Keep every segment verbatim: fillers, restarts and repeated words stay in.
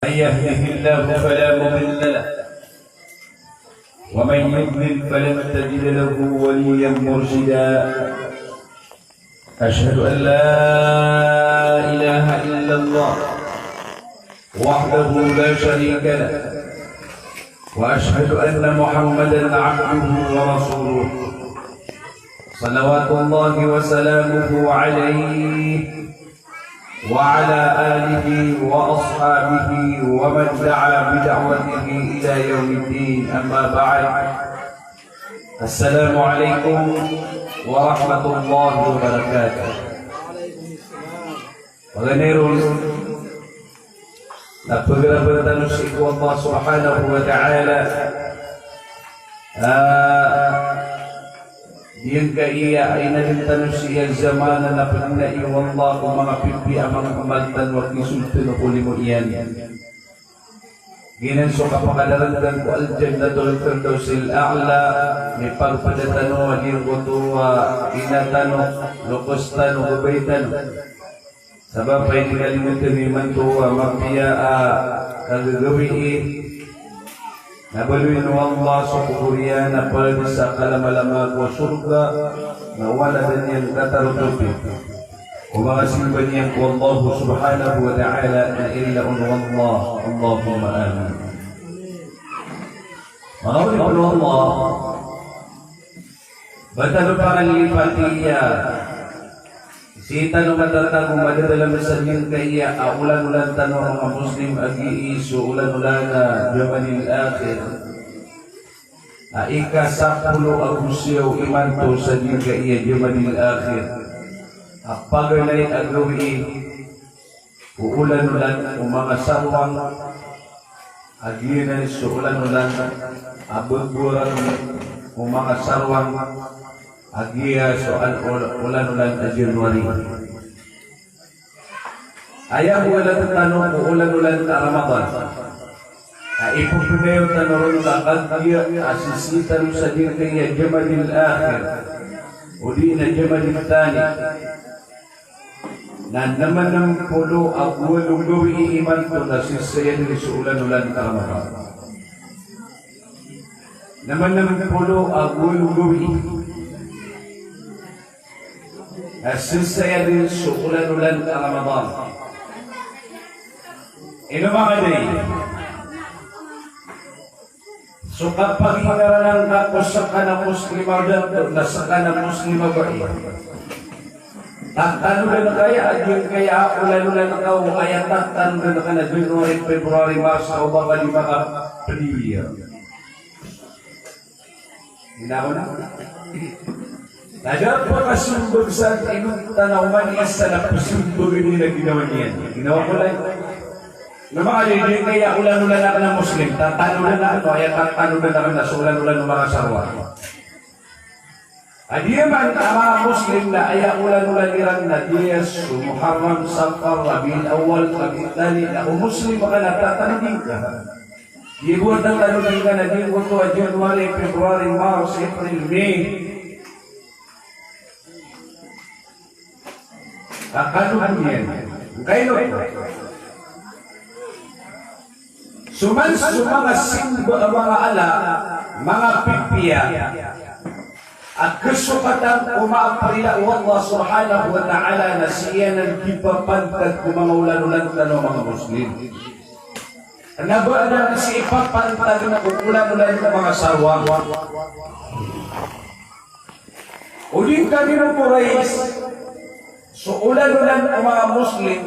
من يهده الله فلا مضل له، ومن يضلل فلن تجد له وليا مرشدا. أشهد أن لا إله إلا الله وحده لا شريك له، وأشهد أن محمدا عبده ورسوله، صلوات الله وسلامه عليه وعلى آله وأصحابه ومن دعا بدعوته إلى يوم الدين. أما بعد. السلام عليكم ورحمة الله وبركاته. Paganay ron na pagarapan tano sii ko Allah Subhanahu wa Ta'ala. Ah, giyangkaya a inadn tano sii a zaman na pagingd o Allah ko manga pipiya a manga amal tano a kisold tano ko limo iyan. Giyanan so kapakadarandan ko Al-Jannatul Firdausil A'la, mipagpda tano a giyangkoto a ina tano, loks tano, babay tano. Sabap a inikalimotan imanto a mapiya a kagagawii, na baloyin o Allah so kobor iyan a palad sa kalamalama ko sorga, na wala dn iyan katarotopin ko manga simba niyan ko Allah Subhanahu wa Ta'ala, na illa on o Allah. Allahumma amin. Manga oripn o Allah, ba tano pangalipati iya sii tano matatago madadalm sa giyangkaya a olan-olan tano a manga Muslim a giyai so olan-olan a Jamadil Akhir. A ika sapolo ago siyaw imanto sa giyangkaya Jamadil Akhir. A paganay a gawii o olan-olan o manga sarwang, a giyanan so olan-olan a bago a rangni o manga sarwang, a giya so al-, ol-, olan-olan a January. Aya bo a latd tano ko olan-olan a Ramadan. A ipphanayaw tano ron ka kagiya a sisii tano sa giyangkaya Jamadil Akhir, odi na Jamadil Thani. Na nm nm polo ago walo gawii imanto na sisii dn so olan-olan a Ramadan. Nm nm polo ago walo gawii na sisii dn so olan-olan a Ramadan. Ino manga day? So kapagingaranan ka ko skano a Muslim a dato na skano a Muslim a bai, tatanodan ka aya a giyangkaya a olan-olan ka o aya tatanodan ka na January, February, March, o ba ka di makapdiya. Ino na? Na da a pakasimbag sa inonta na oman i isa na psimbagn iyan a ginawa niyan. Ginawa ko lay. Na manga day, giyangkaya olan-olan akn a Muslim, tatanodan akn, o aya tatanodan akn na so olan-olan o manga sarwang. A giya man a manga Muslim na aya olan-olan iran na giya so Muharram, Safar, Rabiul Awwal, Rabiul Thani, na o Muslim ka na tatanodi ngka. Giya bo a tatanodi ngka na giyangkoto a January, February, March, April, May. Tatanodi niyan. Ngkaino? So man so manga simba a manga ala, manga pipiya a kasokatan ko maparila o Allah Subhanahu wa Ta'ala na sii anan kipapantag ko manga olan-olan tano a manga Muslim. Na ba anan sii papantagn ko olan-olan o manga sarwang. O di ngka di mo ko rais so olan-olan o manga Muslim,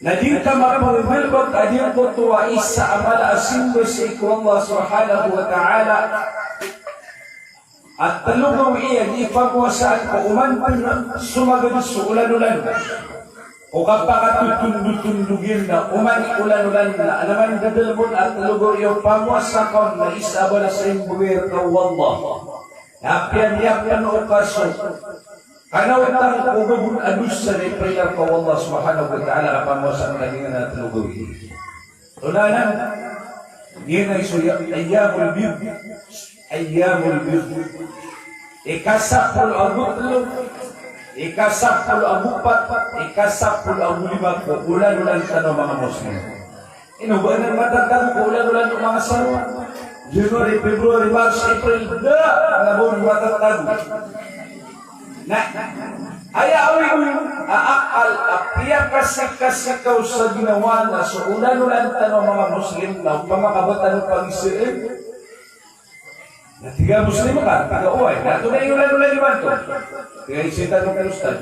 na di ngka mapanggalbk a giyangkoto a isa a mala a simba sii ko Allah Subhanahu wa Ta'ala a tlo gawii a di pamowasaan ko oman pn somagad so olan-olan. O kapakatotondotondog iyan na oman i olan-olan na, na man dadalm on a tlo gawii a pamowasa ka on na isa a balas a imbgay rka o Allah. Na apiya miyapno ka so kanaotang ko babon a dosa na iparila rka o Allah Subhanahu wa Ta'ala a pamowasa ka giyanan a tlo gawii. Tonaa nan, giyanan so ya-, ayyamul bid, ayyamul bid. Ika sapolo ago tlo Ika sapolo ago pat, ika sapolo ago lima ko olan-olan tano a manga Muslim. Ino ba anan matatago ko olan-olan o manga sarwa? January, February, March, April, da, na ba on matatago. Na aya oway on a akal a piyakasikasikaw sa ginawa na so olan-olan tano a manga Muslim na opama ka ba tano pagisaan. Na tig a Muslim ka, tig a oway, na antonaa i olan-olan imanto? Tig a isa tano ki ustad,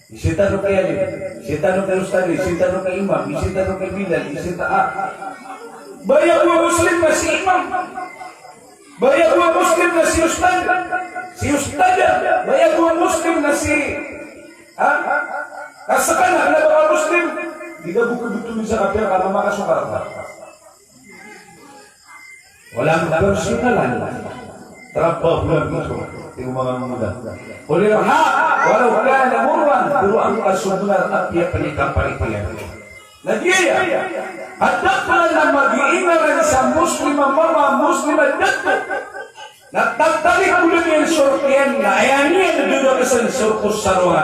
isa tano ki alim, isa tano ki ustad, isa tano ki imam, isa tano ki bilal, isa ta-, a. Ba aya bo a Muslim na si imam? Ba aya bo a Muslim na si ustad? Si ustad, ba aya bo a Muslim na si, ha? Ka ska na kna ba ka Muslim. Di ka bo kabtoon sa kapir ka mama ka so karata. Walang personalan. Trabaho lang ito. Ito yung mga muna. Qulil haqq walaw kana murran. Turo angka so bnar a piyapanikaparitiya. Na giyaya, kadaklan a magiingaran sa Muslim a mama, Muslim a dato, na tatalikodan iyan so rk iyan, na aya niyan a dadakesan so rk o sarwa.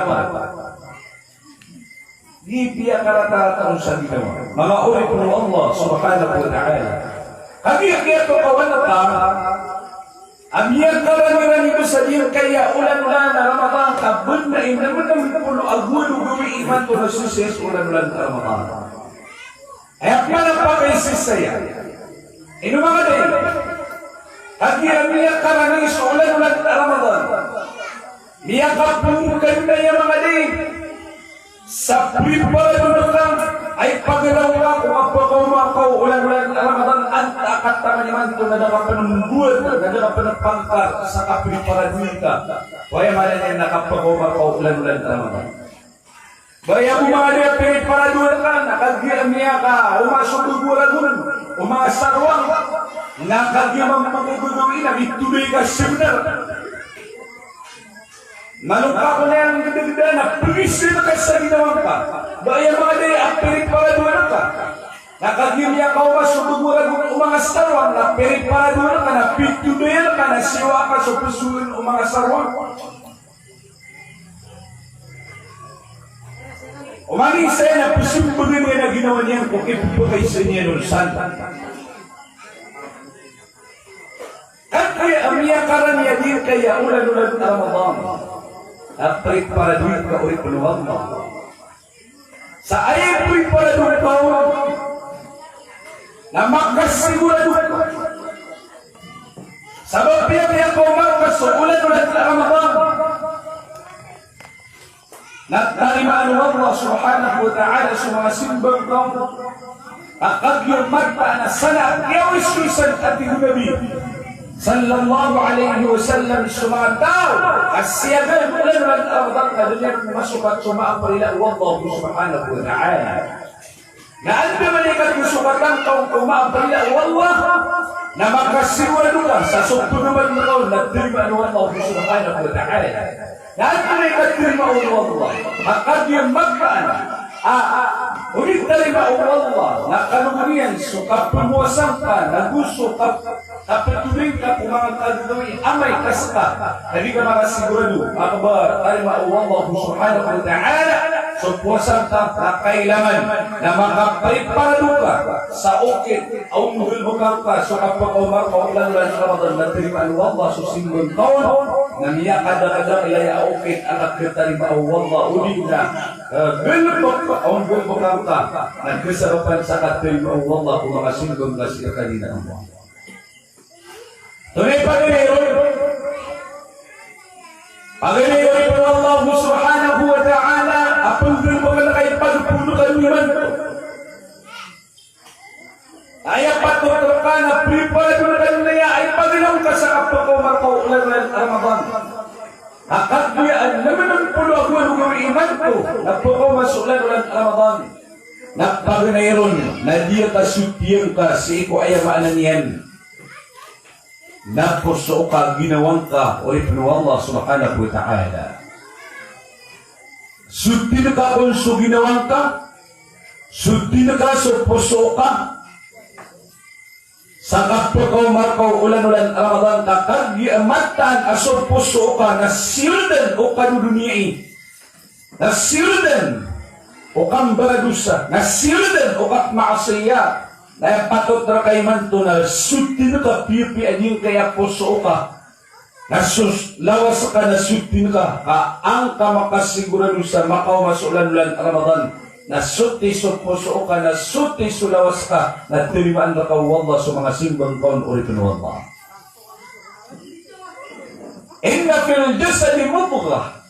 Di piyakaratarata on sa ginawa. Manga oripn o Allah subhanahu wa ta'ala. Kagiya kiyatokawan ka a miyakarani-rani bo sa giyangkaya olan-olan a Ramadan ka bnar i nmnm polo ago walo gawii imanto na sisaya so olan-olan a Ramadan. Aya pman a pakaisaisa iyan. Ino manga dai? Kagiya miyakarani so olan-olan a Ramadan. Miyakapngkn aya manga dai. Sa preparado ka a ipaglaw ka ko kapakaoma ka o olan-olan a Ramadan, antaa ka taman imanto na da ka pn mbowat, na da ka pn pangkar sa kapreparado ka. Aya maana niyan na kapakaoma ka o olan-olan a Ramadan. Ba aya bo manga dai a preparado ka na kagiya miyakaoma so bago a ragon o manga sarwang, na kagiya mambo ko gagawii na mitoday ka seminar. Manoka ko na aya nggdagda na pgisn ka sa ginawa ngka. Ba aya manga dai a preparado ka na kagiya miyakaoma so bago a ragon o manga sarwang na preparado ka na pitoday ka na siyowa ka so psoon o manga sarwang. Oman i isa iyan na psmbagn iyan a ginawa niyan ko kipphakaisa niyan on san. Kagiya a miyakarani a giyangkaya olan-olan a Ramadan, a preparado ka, oripn o Allah. Sa aya preparado ka on na makasigurado ka. Sabap iyan a miyakaoma ka so olan-olan a Ramadan na tarimaan o Allah subhanahu wa ta'ala so manga simba ngka on. Ka kagiya mataan a sana a kiyawisawisan, a tig o Nabi sallallahu alaihi wasallam, so manga taw a siyagaan ko olan-olan a Ramadan ka da niyan masokat so maapirila o Allah subhanahu wa ta'ala. Na andamanaya i kasokat angka on ko maapirila o Allah, na makasigurado ka sa so pngamal ngka on na tarimaan o Allah subhanahu wa ta'ala. Na antonaa i katarima o Allah? Ka kagiya mataan a, a, o di tarimaa o Allah na kanogon iyan so kapowasa ngka, nago so kap-, kaptoday ngka ko manga kagagawii amay ka ska na di ka makasigurado a kaba tarimaa o Allah subhanahu wa ta'ala so powasa ngka, na kailangan na makapreparado ka sa okit a onggalbka rka so kapakaoma rka o olan-olan a Ramadan na tarimaan o Allah so simba ngka on, na miyakadakadakl aya okit a katarima o Allah, odi na, eh, galbk a onggalbka rka na kasabapan sa katarima o Allah ko manga simba ngka sii rkaniyan. Antonaa i paganay ron? Paganay ron o Allah subhanahu wa ta'ala a pnggalbkn ka i pagpolo ka niyan. Aya patot rka na preparado rka niyan a ipagalaw ka sa kapakaoma rka o olan-olan a Ramadan. Ka kagiya a nmnm polo ago walo gawii imanto na pakaoma so olan-olan a Ramadan, na paganay ron na di ka sotiyan ka sii ko, aya maana niyan na poso ka, ginawa ngka, oripn o Allah subhanahu wa ta'ala. Sotin ka kon so ginawa ngka, sotin ka so poso ka sa kapakaoma rka o olan-olan a Ramadan, ka kagiya mataan a so poso ka na siyold o kadodoniyai na siyodan o kambaradosa, na siyodan o kapmaasiyat, na aya patot rka imanto na sotn ka piyapiya a giyangkaya poso ka, na so lawas ka na sotn ka, ka an ka makasigorado sa makaoma so olan-olan a Ramadan, na soti so poso ka, na soti so lawas ka, na tarimaan rka o Allah so manga simba ngka on, oripn o Allah. Inna fil jasadi mudghah.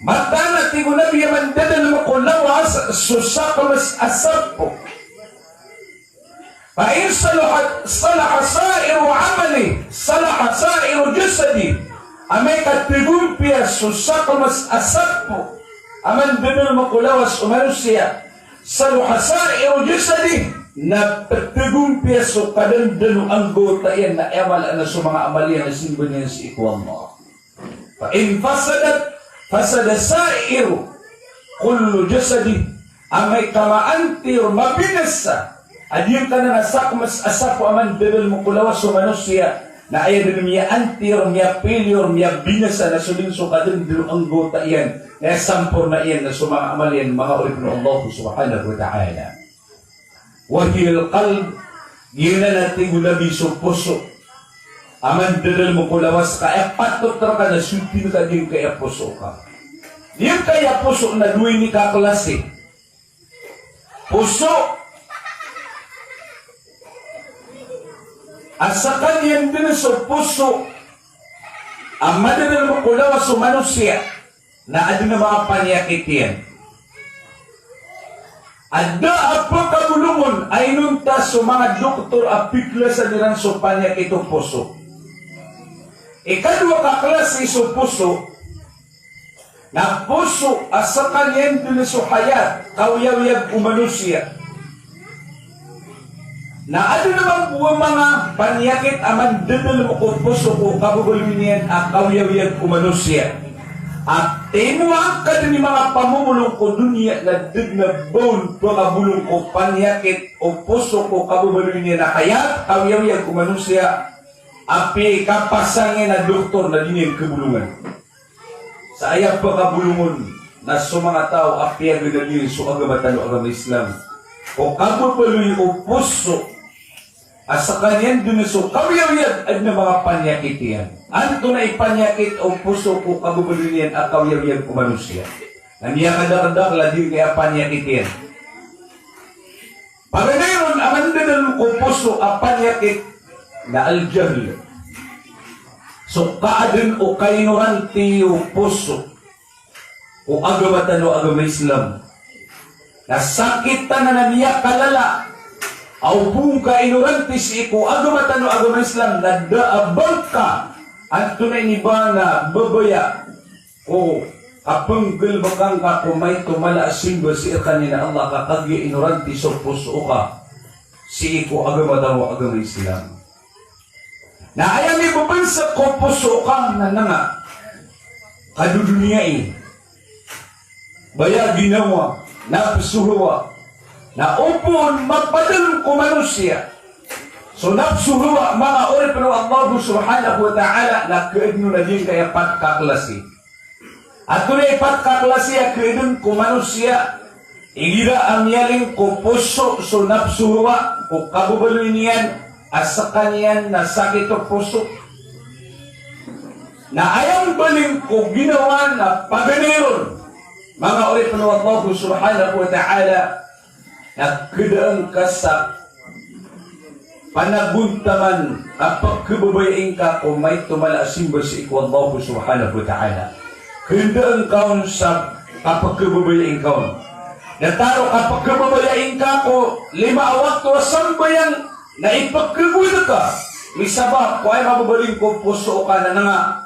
Mataan a tig o Nabi a mandadalm ko lawas so sakms a sapo. Fa in salahat, salaha sa'iru amalihi, salaha sa'iru jasadihi. Amay ka pgompiya so sakms a sapo a mandadalm ko lawas o manosiya, salaha sa'iru jasadihi, na pgompiya so kadandan o anggawta iyan, na aya mala na so manga amal iyan, na simba niyan sii ko Allah. Fa in fasadat, fasada sa'iru kullu jasadihi. Amay ka maantiyor, mabinasa a giyangkanan a sakms a sapo a mandadalm ko lawas o manosiya, na aya dn miyaantiyor, miya-failure, miyabinasa na so dn so kadandan o anggawta iyan, na aya samporna iyan na so manga amal iyan, manga oripn o Allah subhanahu wa ta'ala. Wa hiyal qalb, giyanan a tig o Nabi so poso a mandadalm ko lawas ka, aya patot rka na sotn ka giyangkaya poso ka. Giyangkaya poso na dowa ini ka klasi. Poso a skaniyan dn so poso a mandadalm ko lawas o manosiya, na adn a manga paniyakit iyan a da a pkabolong on a inonta so manga doktor a piklasan iran so paniyakit o poso. Ikadowa ka klasi so poso na poso a skaniyan dn so hayat, kaoyagoyag o manosiya. Na adn a mambo a manga paniyakit a mandadalm ko poso ko kababaloy niyan a kaoyagoyag o manosiya. A timo angka dn i manga pamomolong ko doniya na da dn a ba on pkabolong ko paniyakit o poso ko kababaloy niyan a hayat, kaoyagoyag o manosiya. Apiya i kapasang iyan a doktor na di niyan kabolongan. Sa aya pkabolong on na so manga taw a piyaganad iyan so agama tano a agama Islam ko kababaloy o poso a skaniyan dn so kaoyagoyag, adn a manga paniyakit iyan. Antonaa i paniyakit o poso ko kababaloy niyan a kaoyagoyag o manosiya? Na miyakadakdakl a di niyan paniyakit iyan. Paganay ron a mandadalm ko poso a paniyakit na al-jahl. So kaadn o kainoranti o poso ko agama tano a agama Islam. Na sakit anan a miyakalala a o bo ngka inoranti sii ko agama tano a agama Islam na da a ba ngka antonaa ini ba na babaya ko kapnggalbka ngka ko maito mala a simba sii rkaniyan a Allah ka kagiya inoranti so poso ka sii ko agama tano a agama Islam. Na aya mibabansak ko poso ka na nanga kadodoniyai, baya a ginawa, napso hawa. Na o bo on mapadalm ko manosiya so napso hawa, manga oripn o Allah subhanahu wa ta'ala, na kaadn on a giyangkaya pat ka klasi. Antonaa i pat ka klasi a kaadn ko manosiya? Igira a miyaling ko poso so napso hawa ko kababaloy niyan a skaniyan na sakit o poso. Na aya mbaling ko ginawa na paganay ron, manga oripn o Allah subhanahu wa ta'ala, na kdaan ka sa panagontaman a pkhababayai ngka ko maito mala a simba sii ko Allah subhanahu wa ta'ala. Kdaan ka on sa kapkhababayai ngka on. Datar o kapkhababayai ngka ko lima a wakto a sambayang na ipkhagowad ka misabap ko aya mababaling ko poso ka na nanga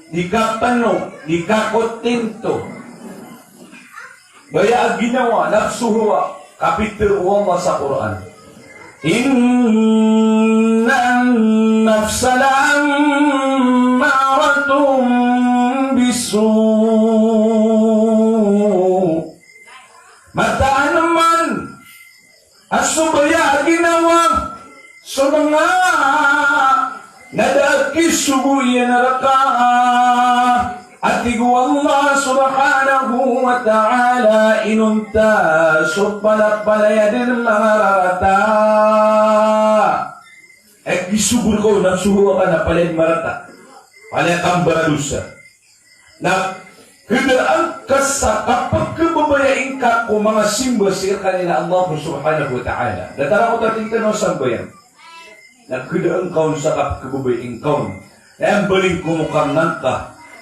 di kapno, di kakotinto. Baya a ginawa, napso hawa, kapitero o Allah sa Qur'an. Innan nafsa la'ammaratun bissu'. Mataan man a so baya a ginawa, so manga na da a kisogo iyan rka, a tig o Allah subhanahu wa ta'ala, inonta so palapalaya den mangararata. Aya kisogo rka o nafso hawa ka na palaya marata, palaya kambaradosa. Na kdaan ka sa kapkhababayai ngka ko manga simba sii rkaniyan a Allah subhanahu wa ta'ala. Datar ako ta tig tano sambayang. Na kdaan ka on sa kapkhababayai ngka on. Na aya mbaling ko mo karna ngka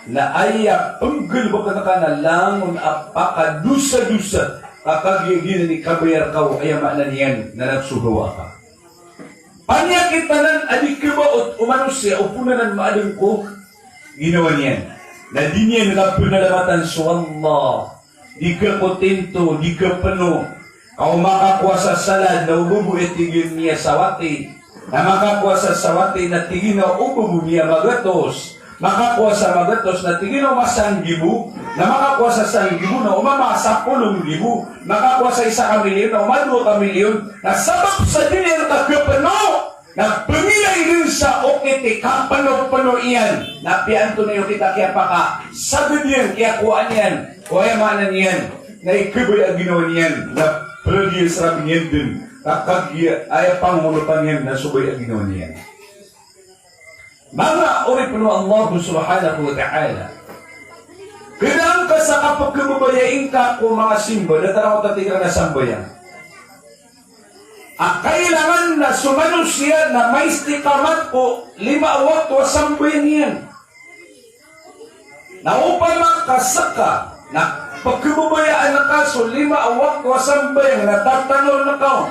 na aya pnggalbkn ka na langon a pakadosadosa ka kagiya giyanan i kabaya rka o, aya maana niyan na nafso hawa ka. Paniyakit anan a di khabaot o manosiya o phoon anan maadn ko ginawa niyan. Na di niyan kapnalamatan so Allah. Di khakotinto, di khapno. Ka o makakowa sa salad na o ba bo aya tig iyan miyasawati. Na makakowa sa sawati na tig iyan a o ba bo miyamagatos. Makakowa sa magatos na tig iyan a o masanggibo. Na makakowa sa sanggibo na o mamasapolo nggibo. Makakowa sa isa ka milyon na o madowa ka milyon. Na sabap sa di niyan rka khapno, na pangilay dn sa okit i kapnopno iyan. Na piyanto na i okit a kiyapakasagad iyan, kiyakowaan iyan. Ko aya maana niyan na i kabaya a ginawa niyan na pradiya sa rab niyan dn ka kagiya aya pangongonotan iyan na so baya a ginawa niyan. Manga oripn o Allah subhanahu wa ta'ala, kdaan ka sa kapkhababayai ngka ko manga simba, datar ako ta tig iran a sambayang. A kailangan na so manosiya na maistiqamat ko lima a wakto a sambayang iyan. Na opama ka ska na pkhababayaan ka so lima a wakto a sambayang na tatanol ka on.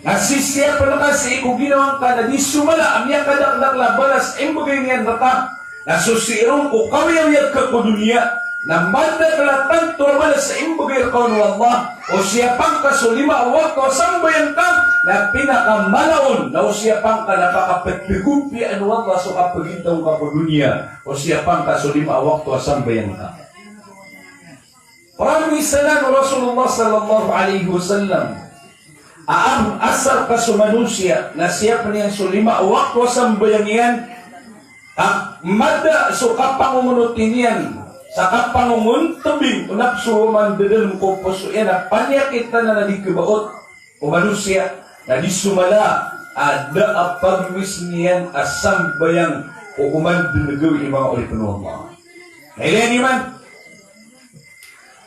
Na sisiyapn ka sii ko ginawa ngka na di so mala a miyakadakdakl a balas a imbgay niyan rka. Na so sii ron ko kawiyawiyag ka ko doniya na madakl a tanto a balas a imbgay rka on o Allah. O siyapa ngka so lima a wakto a sambayang ka na pinakamala on, na o siyapa ngka na pakaptgompiyaan o Allah so kapagintaw ngka ko doniya. O siyapa ngka so lima a wakto a sambayang ka. Pramisa o Rasulullah sallallahu alaihi wasallam a am-, asar ka so manosiya na siyapn iyan so lima a wakto a sambayang iyan, ka mada so kapangongonoti niyan sa kapangongontbing o nafso o mandadalm ko poso iyan a paniyakit anan a di khabaot o manosiya na di so mala a da a pagmis niyan a sambayang ko oman dn gawii, manga oripn o Allah. Na ilaya niyo man,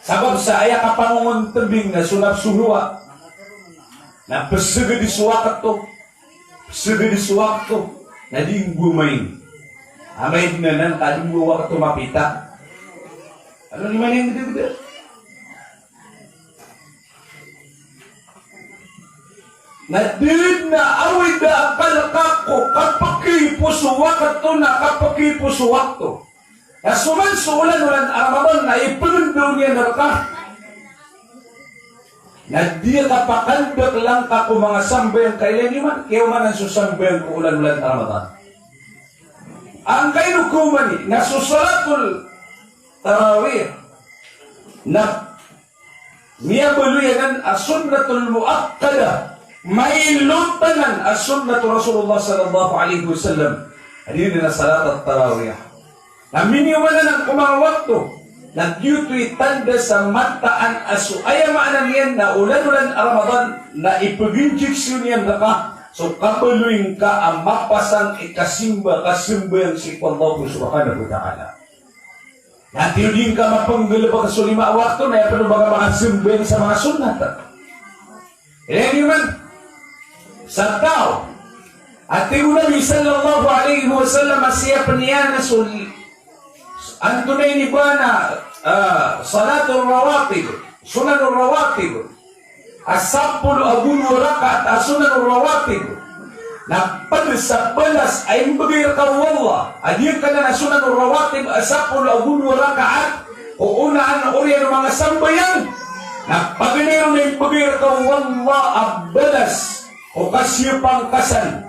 sabap sa aya kapangongontbing na so nafso hawa na psagad so wakto, psagad so wakto na di nggo main. Amay dn anan ka di nggo wakto mapita. Ano ni man yang gdagda? Na dn a awid a akal ka ko kapkipos o wakto na kapkipos o wakto. Na so man so olan-olan a Ramadan na ipngndaw niyan rka. Na di ka pakandakl angka ko manga sambayang ka, ilaya niyo man, kiyaomanan so sambayang ko olan-olan a Ramadan. Angkaino ko omani na so salatul tarawih na miyabaloy anan a sunnatul muakkadah, mailot anan a sunnat o Rasulullah sallallahu alaihi wasallam. Adi niyan a salat at-tarawih. Na miniyoman anan ko manga wakto, na giyoto i tanda sa mataan a so aya maana niyan na olan-olan a Ramadan na ipginjiksiyon iyan rka so kabaloy ngka a mapasang i kasimba, kasambayang sii ko Allah subhanahu wa ta'ala. Na tiyo di ngka mapnggalbk so lima a wakto na aya pn o ba ka makasambayang sa manga sunnat. Ilaya niyo man, sa taw a tig o Nabi sallallahu alaihi wasallam a siyapn iyan so, antonaa ini ba na, ah, salatul rawatib, sunanur rawatib. A sapolo ago dowa rakaat a sunanur rawatib na pd sa balas a imbgay rka o Allah a giyangkanan a sunanur rawatib a sapolo ago dowa rakaat ko onaan oriyan o manga sambayang, na paganay ron a imbgay rka o Allah a balas ko kasiyapa ngka san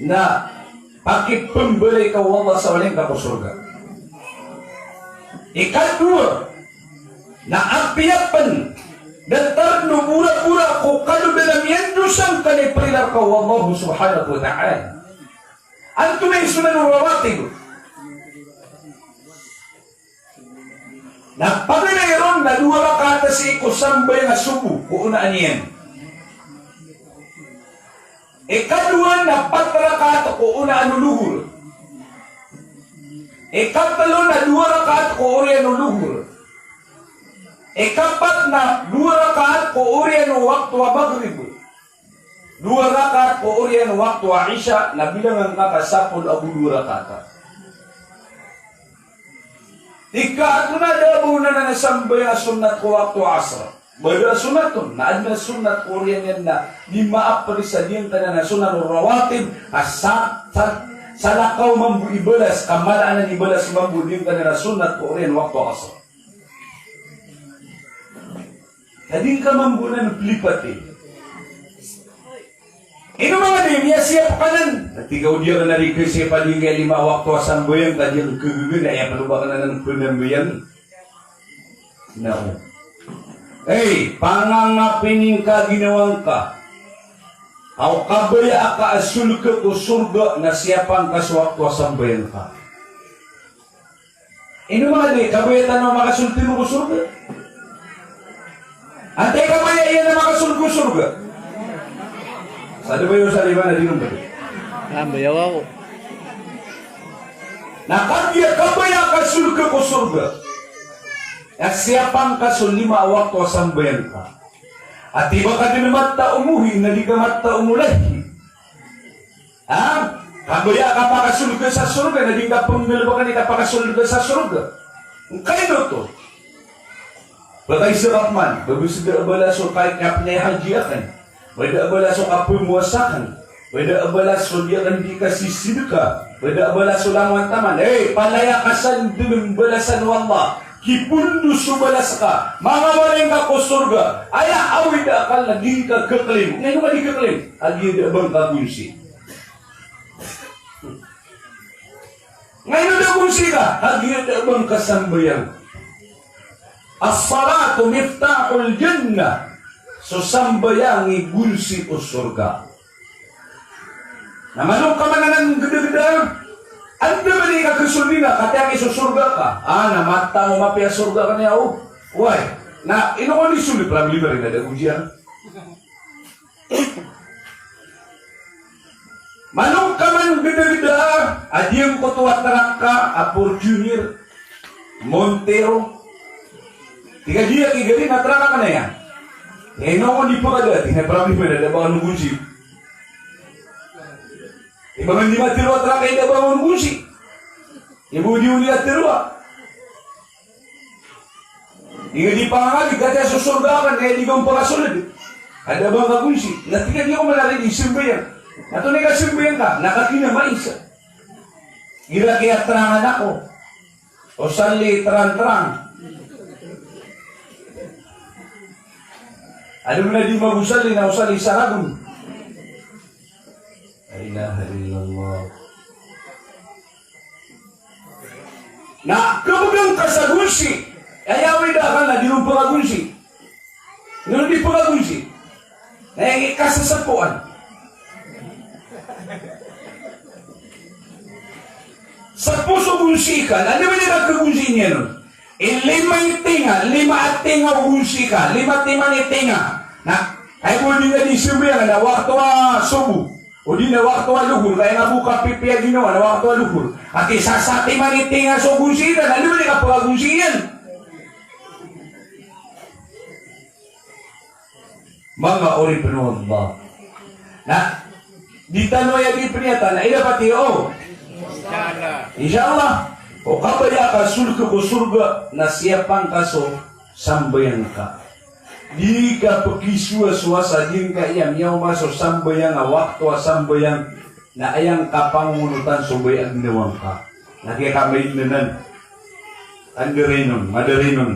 na pakipmbalay ka o Allah sa walay ngka ko sorga. Ikadowa, na apiya pn datar o borabora ko kalodan a miyandosa ngka na iprila rka o Allah subhanahu wa ta'ala. Antonaa i sunanur rawatib? Na paganay ron na dowa rakaat sii ko sambayang a sobo ko onaan iyan. Ikadowa na pat rakaat ko onaan o lohor. Ikatlo na dowa rakaat ko oriyan o lohor. Ikapat na dowa rakaat ko oriyan o wakto a magrib. Dowa rakaat ko oriyan o wakto a isha, na bilangan ka ka sapolo ago dowa rakaat. Tig ka, antonaa da a ba on anan a sambayang a sunnat ko wakto a asr? Ba da a sunnat on, na adn a sunnat ko oriyan iyan na di maapl sa giyangkanan a sunan o rawatib, a sa, sa, salakaw mambo i balas, ka mala anan i balas mambo giyangkanan a sunnat ko oriyan o wakto a asr. Ka di ngka mambo nan plipati. Ino manga di, miyasiyap ka nan. Tig ka o di akn a di kasiyap a di ngka lima wakto a sambayang ka di ngka gagana, aya pn o ba akn anan pnambayang. Na o. Ey, pangangapini ngka ginawa ngka. Aw kabaya aka a solka ko sorga na siyapa ngka so wakto a sambayang ka. Ino manga di, kabaya tano a makasold tano ko sorga? Antaa i kabaya iyan a makasold ko sorga? Sa da ba iyo sa lima na di ron ba di? Ah, bayaw ako. Na kagiya kabaya ka a solka ko sorga, na siyapa ngka so lima a wakto a sambayang ka. Ati ba ka dn matta o mohi, na di ka matta o molahi. Ha? Kabaya ka pakasold ka sa sorga, na di ngka pnggalbkn i kapakasold ka sa sorga. Ngkaino oto? Ba ka isa ka pman, ba bs da a balas o kay kapnay haji akn. Ba da a balas o kapmowasa akn. Ba da a balas o di akn di kasisidka. Ba da a balas o langowan taman. Eh, palaya ka san dn balasan o Allah. Kipondo so balas ka, mangawalay ngka ko sorga, aya awid a akal na di ngka khaklaim. Ngaino ka di khaklaim? Kagiya da a ba ngka gonsi. Ngaino da gonsi ka? Kagiya da a ba ngka sambayang. As-salatu miftahul jannah. So sambayang i gonsi o sorga. Na malo ngka man anan gdagdaa, anda man i kakhasold iyan, katii aki so sorga ka. Ah, na mataan o mapiya sorga ka niyan, o. Oway. Na ino kon di sold, problema rin a da gonsi iyan. Malo ngka man gdagdaa a giyangkoto a trak ka a Fortuner, Montero. Tig ka di aki gari na trak ka niyan. Ino kon di pkada, tig iyan, problema rin a da a ba kano gonsi. Iba man di matero a trak ka i da a ba kano gonsi. Ibo di on di a tero a. Di ngka di pangangalig, katii so sorga akn, na di ngka on pakasold. A da a ba ngka gonsi. Na tig ka di ako malari di sambayang. Antonaa i kasambayang ka? Na katii na maisa. Igira kiyatrangan ako. Usalli tran-tran. Adn a di mag-usalli na usalli sa ragon. La ilaha illallah. Na khabagan ka sa gonsi. Aya awid a akal na di ron pkagonsi. Ino di pkagonsi? Na aya kasasapoan. Sapo so gonsi ka, na di ba di ka khagonsi niyan on? I lima i tinga, lima a tinga o gonsi ka, lima timan i tinga. Na, ay bo di nga di sambayang na wakto a sobo. O di na wakto a lohor, kaya nga bo kapipiya ginawa na wakto a lohor. Ati sa sa timan i tinga so gonsi ka, na di ba di ka pkagonsi niyan? Manga oripn o Allah. Na, di tano aya di pniyatan, na ida pati o. Insha Allah. O kabaya ka sold ka ko sorga, na siyapa ngka so sambayang ka. Di ka pkisowasowa sa giyangkaya miyaoma so sambayang a wakto a sambayang, na aya ngka pangongonotan so baya a ginawa ngka. Na kiyakamaid anan. Anda rin on, mada rin on.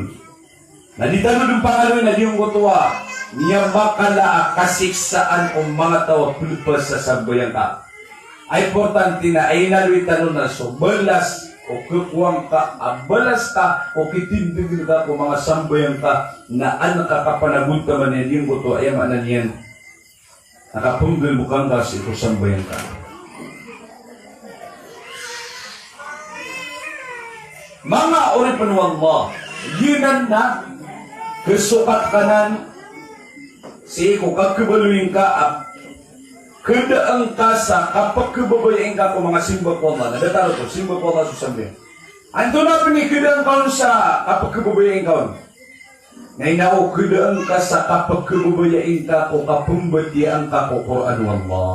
Na di tano dn pangaloy na giyangkoto a miyamakala a kasiksaan o manga taw a plpas sa sambayang ka. A importante na a inaloy tano na so balas o khakowa ngka a balas ka o kitindgn ka ko manga sambayang ka na an ka kapanagontaman iyan giyangkoto a aya maana niyan. Na kapnggalbkan ka sii ko sambayang ka. Manga oripn o Allah. Giyanan na kasokat ka nan sii ko kakhabaloy ngka a khadaan ka sa kapkhababayai ngka ko manga simba ko Allah. Na datar oto, simba ko Allah so sambayang. Antonaa pn i khadaan ka on sa kapkhababayai ngka on? Na ino, khadaan ka sa kapkhababayai ngka ko kapmbatiyaa ngka ko Qur'an o Allah.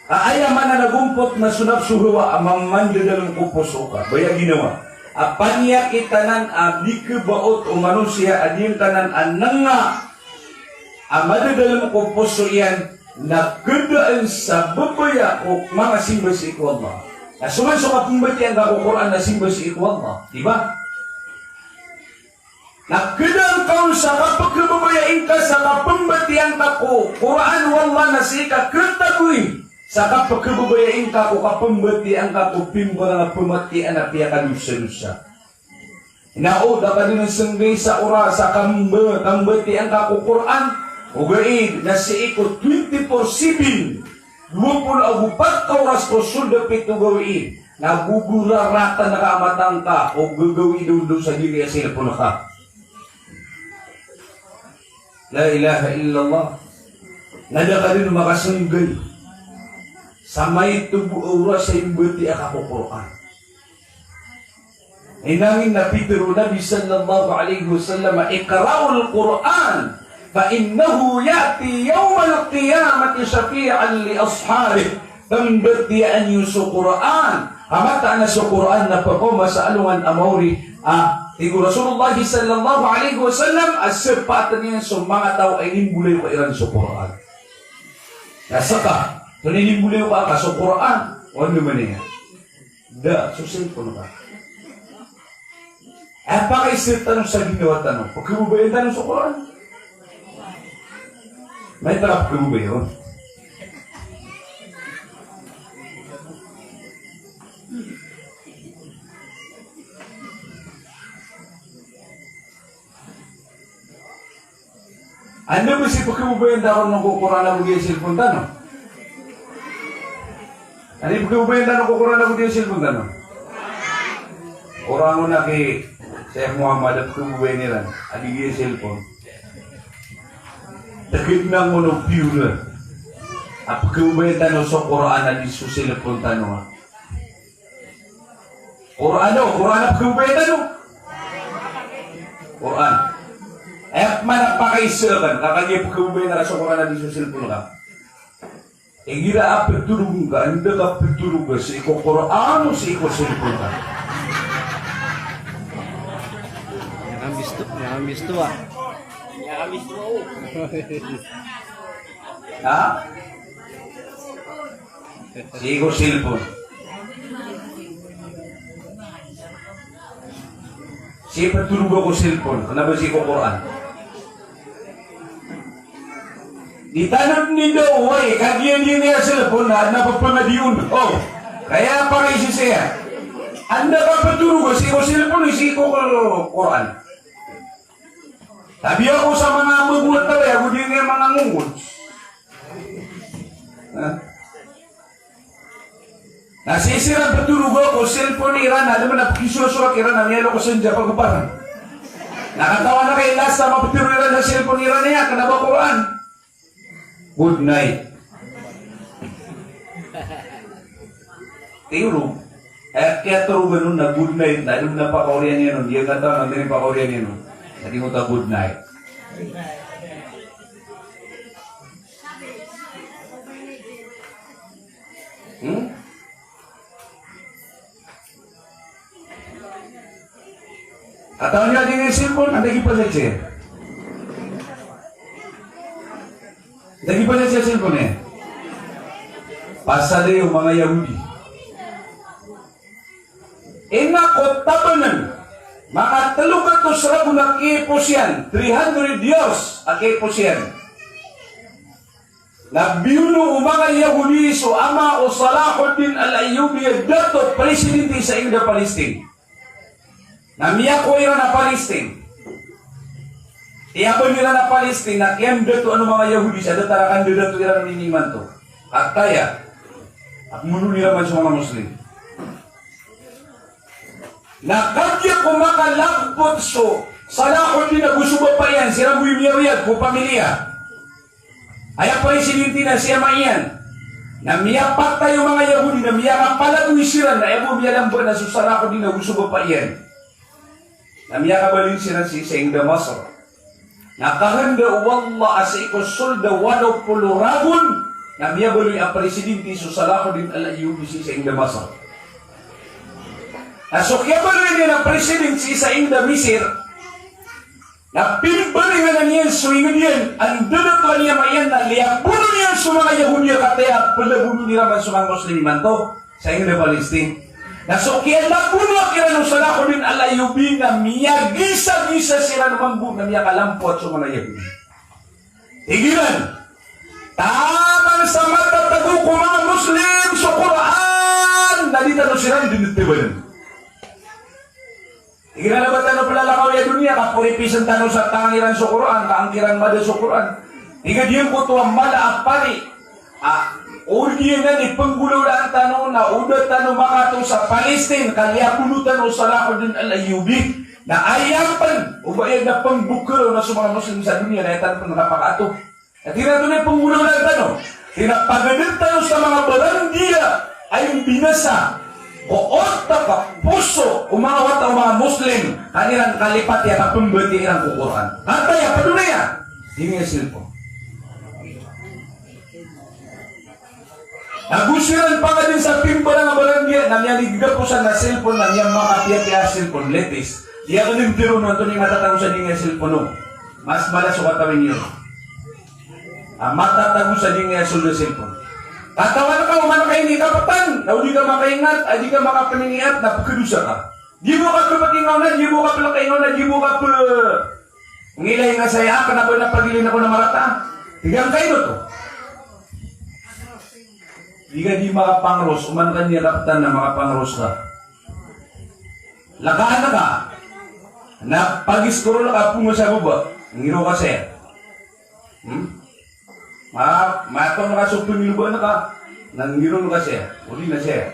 Ka aya maana na gompot na so nafs o hawa a mamandadalm ko poso ka, baya ginawa a paniyakit anan a di khabaot o manosiya a di ngka nan a nanga a madadalm ko poso iyan na khadaan sa babaya ko manga simba sii ko Allah. Na so man so kapmbatiyaa ngka ko Qur'an na simba sii ko Allah, di ba? Na khadaan ka on sa kapkhababayai ngka sa kapmbatiyaa ngka ko Qur'an o Allah na sii ka khatagoin sa kapkhababayai ngka ko kapmbatiyaa ngka ko pimbarang a pmatiyaan a piyakadosadosa. Na o da ka dn snggay sa oras a kamba-, kambatiyaa ngka ko Qur'an, ogaid na sii ko twenty-four seven, dowa polo ago pat ka oras ko sold a pito gawii, na gogoraratan ka a mata ngka o gagawii dn on sa giyangkaya cellphone ka. La ilaha illallah. Na da ka dn makasnggay sa maito bo a oras a imbatiyaa ka ko Qur'an. Inangin na pitharo o Nabi sallallahu alaihi wasallam, "Iqra'ul Qur'an, fa innahu ya'ti yawmal qiyamati shafi'an li ashabih." Pmbatiyaan iyo so Qur'an, ka mataan a so Qur'an na pkaoma sa alongan a maori, a, tig o Rasulullah sallallahu alaihi wasallam, a shafaat iyan so manga taw a inimbolayoka iran so Qur'an. Na ska, so inimbolayoka ka so Qur'an, o ano man iyan. Da, so cellphone ka. Aya pakaiza tano sa ginawa tano, pkhababayaan tano so Qur'an. Maito a pkhababayaan. Anda bo si pkhababayaan tano ko Qur'an ago giya cellphone tano? Anda i pkhababayaan tano ko Qur'an ago giya cellphone tano? Qur'an on a ki Sheikh Muhammad a pkhababayaan iran, a di giya cellphone. Tgd na ngono pure a pkhababayaan tano so Qur'an a di so cellphone tano, a. Qur'an o, Qur'an a pkhababayaan tano. Qur'an. Aya pman a pakaiza akn, ka kagiya pkhababayaan ka so Qur'an a di so cellphone ka. Igira a ptharoga ngka, anda ka ptharoga sii ko Qur'an o sii ko cellphone ka? Miyakabisto, miyakabisto a. Ha? Sii ko cellphone. Sii ptharoga ko cellphone, kna ba sii ko Qur'an? Di tano dn i daw, oway, kagiya di niyan cellphone na, na pphangadion. O, kaya pakaiza saya. Anda ka ptharoga sii ko cellphone, sii ko Qur'an? Tabiya ko sa manga mbago a taw, aya bo di niyan manga ngongod. Ha? Na sii siran ptharoga ko cellphone iran, na da man a pkhisosoat iran a miyaaloy ko sanja pagoparan. Na katawan a kay last a maptharo iran sa cellphone iran iyan, kna ba Qur'an. Good night. Tiyoro. Aya kiyatharogan on na good night, na da man a pakaoriyan iyan on, di ngka katawan antonaa i pakaoriyan iyan on. Na di ngka good night. Hmm? Katawan iyo a di niyan cellphone, anda i pasad saya? Anda i pasad saya cellphone iyan? Pasad iyo manga Yahudi. Ina ko tabanan, manga tlo gatos ragon a kiyapos iyan, three hundred years a kiyapos iyan. Na biyono o manga Yahudi so ama o Salahuddin Al-Ayyubi a dato presidente sa ingd a Palestine. Na miyakowa iran a Palestine. Iyaban iran a Palestine, na kiyamdato ano manga Yahudi sa datar a kandadato iran on ini imanto. Kataya a pmondol iran man so manga Muslim. Na kagiya ko makalagpot so Salahuddin ago so bapa iyan, siran bo i miyawiyag ko pamilya. Aya presidente na si ama iyan. Na miyapatay o manga Yahudi, na miyakapalagoy siran, na aya bo miyalamba na so Salahuddin ago so bapa iyan. Na miyakabalin siran sii sa inged a Masr. Na kahanda o Allah a sii ko sold a walo polo ragon, na miyabaloy a presidente so Salahuddin Al-Ayyubi sii sa inged a Masr. Na so kiyabaloy niyan a president sii sa inged a Misir, na pimbalingan iyan so inged iyan, a ndadatoan iyan a ama iyan, na liyabono niyan so manga Yahudi a kataya a pelabonon iran man so manga Muslim imanto sa inged a Palestine. Na so kiyalabonoa kiran o Salahuddin Al-Ayyubi na miyagisagisa siran mambo na miyakalampowat so manga Yahudi. Tig iran, taman sa matatago ko manga Muslim so Qur'an, na di tano siran dn tebanan. Tig iran a ba tano plalakaw aya doniya ka poripisen tano sa tangan iran so Qur'an, ka angkiran mada so Qur'an. Tig a giyangkoto a mala a pari a o di anan i penggolawlaan tano na o da tano makato sa Palestine ka liyabono tano o Salahuddin Al-Ayyubi. Na aya pn o ba iyan na pembokero na so manga Muslim sa doniya na aya tano pn kapakaato. Tig iran, antonaa i penggolawlaan tano? Tig iran, pageden tano sa manga barandiya a imbinasa ko otak, poso o manga wata o manga Muslim, ka an iran kalipati a kapembatiya iran ko Qur'an. Kataya, pd on aya. Di niyan cellphone. Ago siran pangaden sa pimbarang a barandiya na miyaniggaposan a cellphone, na miyamakapiyapiya a cellphone, latest. Di aken intero na antonaa i matatago sa di niyan cellphone on. Mas mala so katawan iyo. A matatago sa di niyan sold a cellphone. Katawan ka, oman ka inikaptan, na o di ka makaingat, a di ka makapeningat, na pekedosa ka. Di bo ka pepekingawna, di bo ka pelekaingawna, di bo ka pe ngilay nga saya, a kena ba na pagilin ako na marata. Tig angkai oto. Di ka di makapangeros, oman ka di kaptan na makapangeros ka. Lakaan ka. Na pag-scroll ka, pungos a baba. Ngiro ka saya. Hmm? Ma, matong ka so pengilbaan ka. Na ngiro ka saya. O di na saya.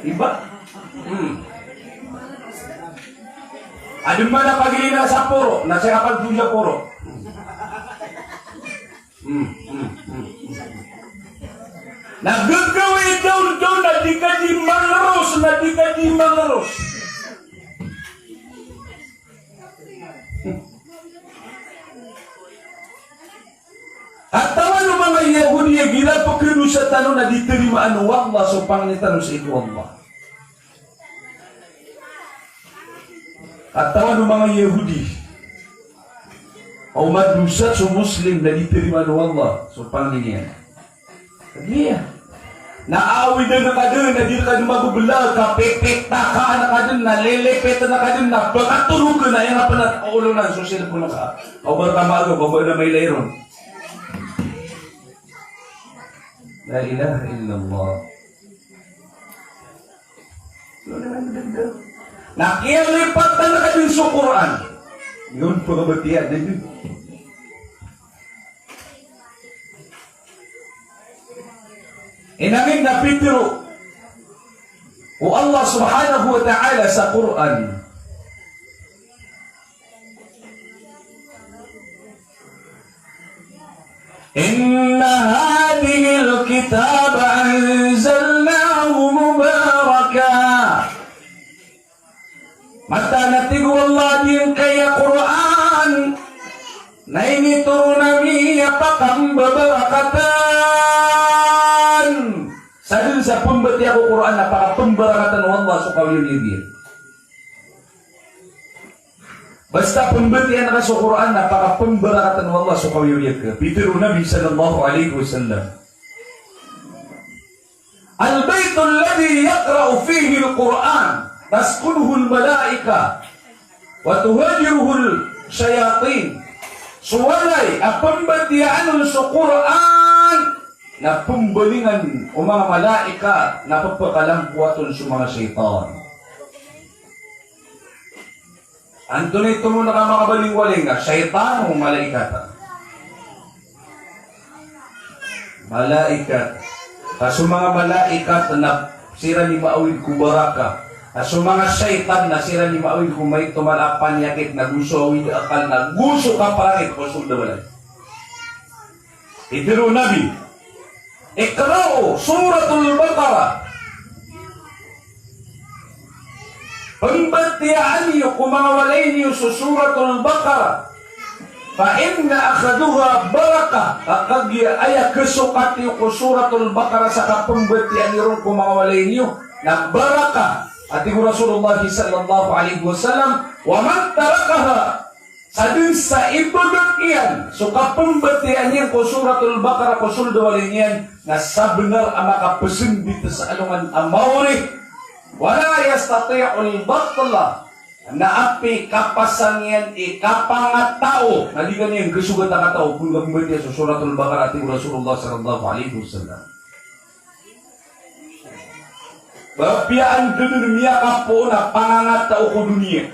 Iba? Hmm. Aden man a pagilin a sa poro, na saya kapag-doon sa poro. Hmm, hmm, hmm, hmm. Na gagawii dawn, dawn, na di ka di mangeros, na di ka di mangeros. Katawan o manga Yahudi a igira pekedosa tano na di tarimaan o Allah so pangni tano sii ko Allah. Katawan o manga Yahudi a o madosa so Muslim na di tarimaan o Allah so pangni niyan. Iya. Na awidan ka den, na di ka den mabebelag, ka pipitakaan ka den, na lilipiten ka den, na pekatorogen, na aya nga pn a olonan so cellphone ka. Ka o ba rka maagaw, ka o ba na mailay ron. La ilaha illallah. Na kiyalipatan ka den so Qur'an. Iyon pekabatiya den. Ino amin na pitero o Allah subhanahu wa ta'ala sa Qur'an. Inna hadhihil kitaba anzalnahu mubarakah. Mataan a tig o Allah a giyangkaya Qur'an na initoron ami a pakambarakat. Sadn sa pembatiya ko Qur'an na pakapembarakatan o Allah so kaoyagoyag iyan. Basta pembatiya ngka so Qur'an na pakapembarakatan o Allah so kaoyagoyag ka. Pitero o Nabi sallallahu alaihi wasallam, "Al-baytul ladhi yuqra'u fihil Qur'an, taskunuhul malaikah, wa tuhajiruhus shayatin." So walay a pembatiyaan on so Qur'an, na pembalingan o manga malaikat, na pepekalampoat on so manga shaytan. Antonaa i tomo na ka makabaling-waling, a shaytan o malaikat? Malaikat. Ka so manga malaikat na siran i maawid ko barakah. Na so manga shaytan na siran i maawid ko maito mala a paniyakit, na go so awid a akal, na go so kaparangit ko sold a walay. Pitharo o Nabi, "Iqra'u Suratul Baqarah." Pmbatiyaan iyo ko manga walay niyo so Suratul Baqarah. "Fa inna akhadhaha barakah." Ka kagiya aya khasokat iyo ko Suratul Baqarah sa kapmbatiyaan iyo ron ko manga walay niyo na barakah. A tig o Rasulullah sallallahu alaihi wasallam, "Wa man tarakaha," sa dn sa ibagak iyan so kapmbatiyaan iyan ko Suratul Baqarah ko sold a walay niyan, na sabnar a makapsndit sa alongan a maori. "Wa la yastati'ul batla." Na apiya kapasang iyan i kapangatao, na di ka niyan khasogat a katao ko kapmbatiya so Suratul Baqarah, a tig o Rasulullah sallallahu alaihi wasallam. Ba apiya anda dn miyakapoon a pangangatao ko doniya,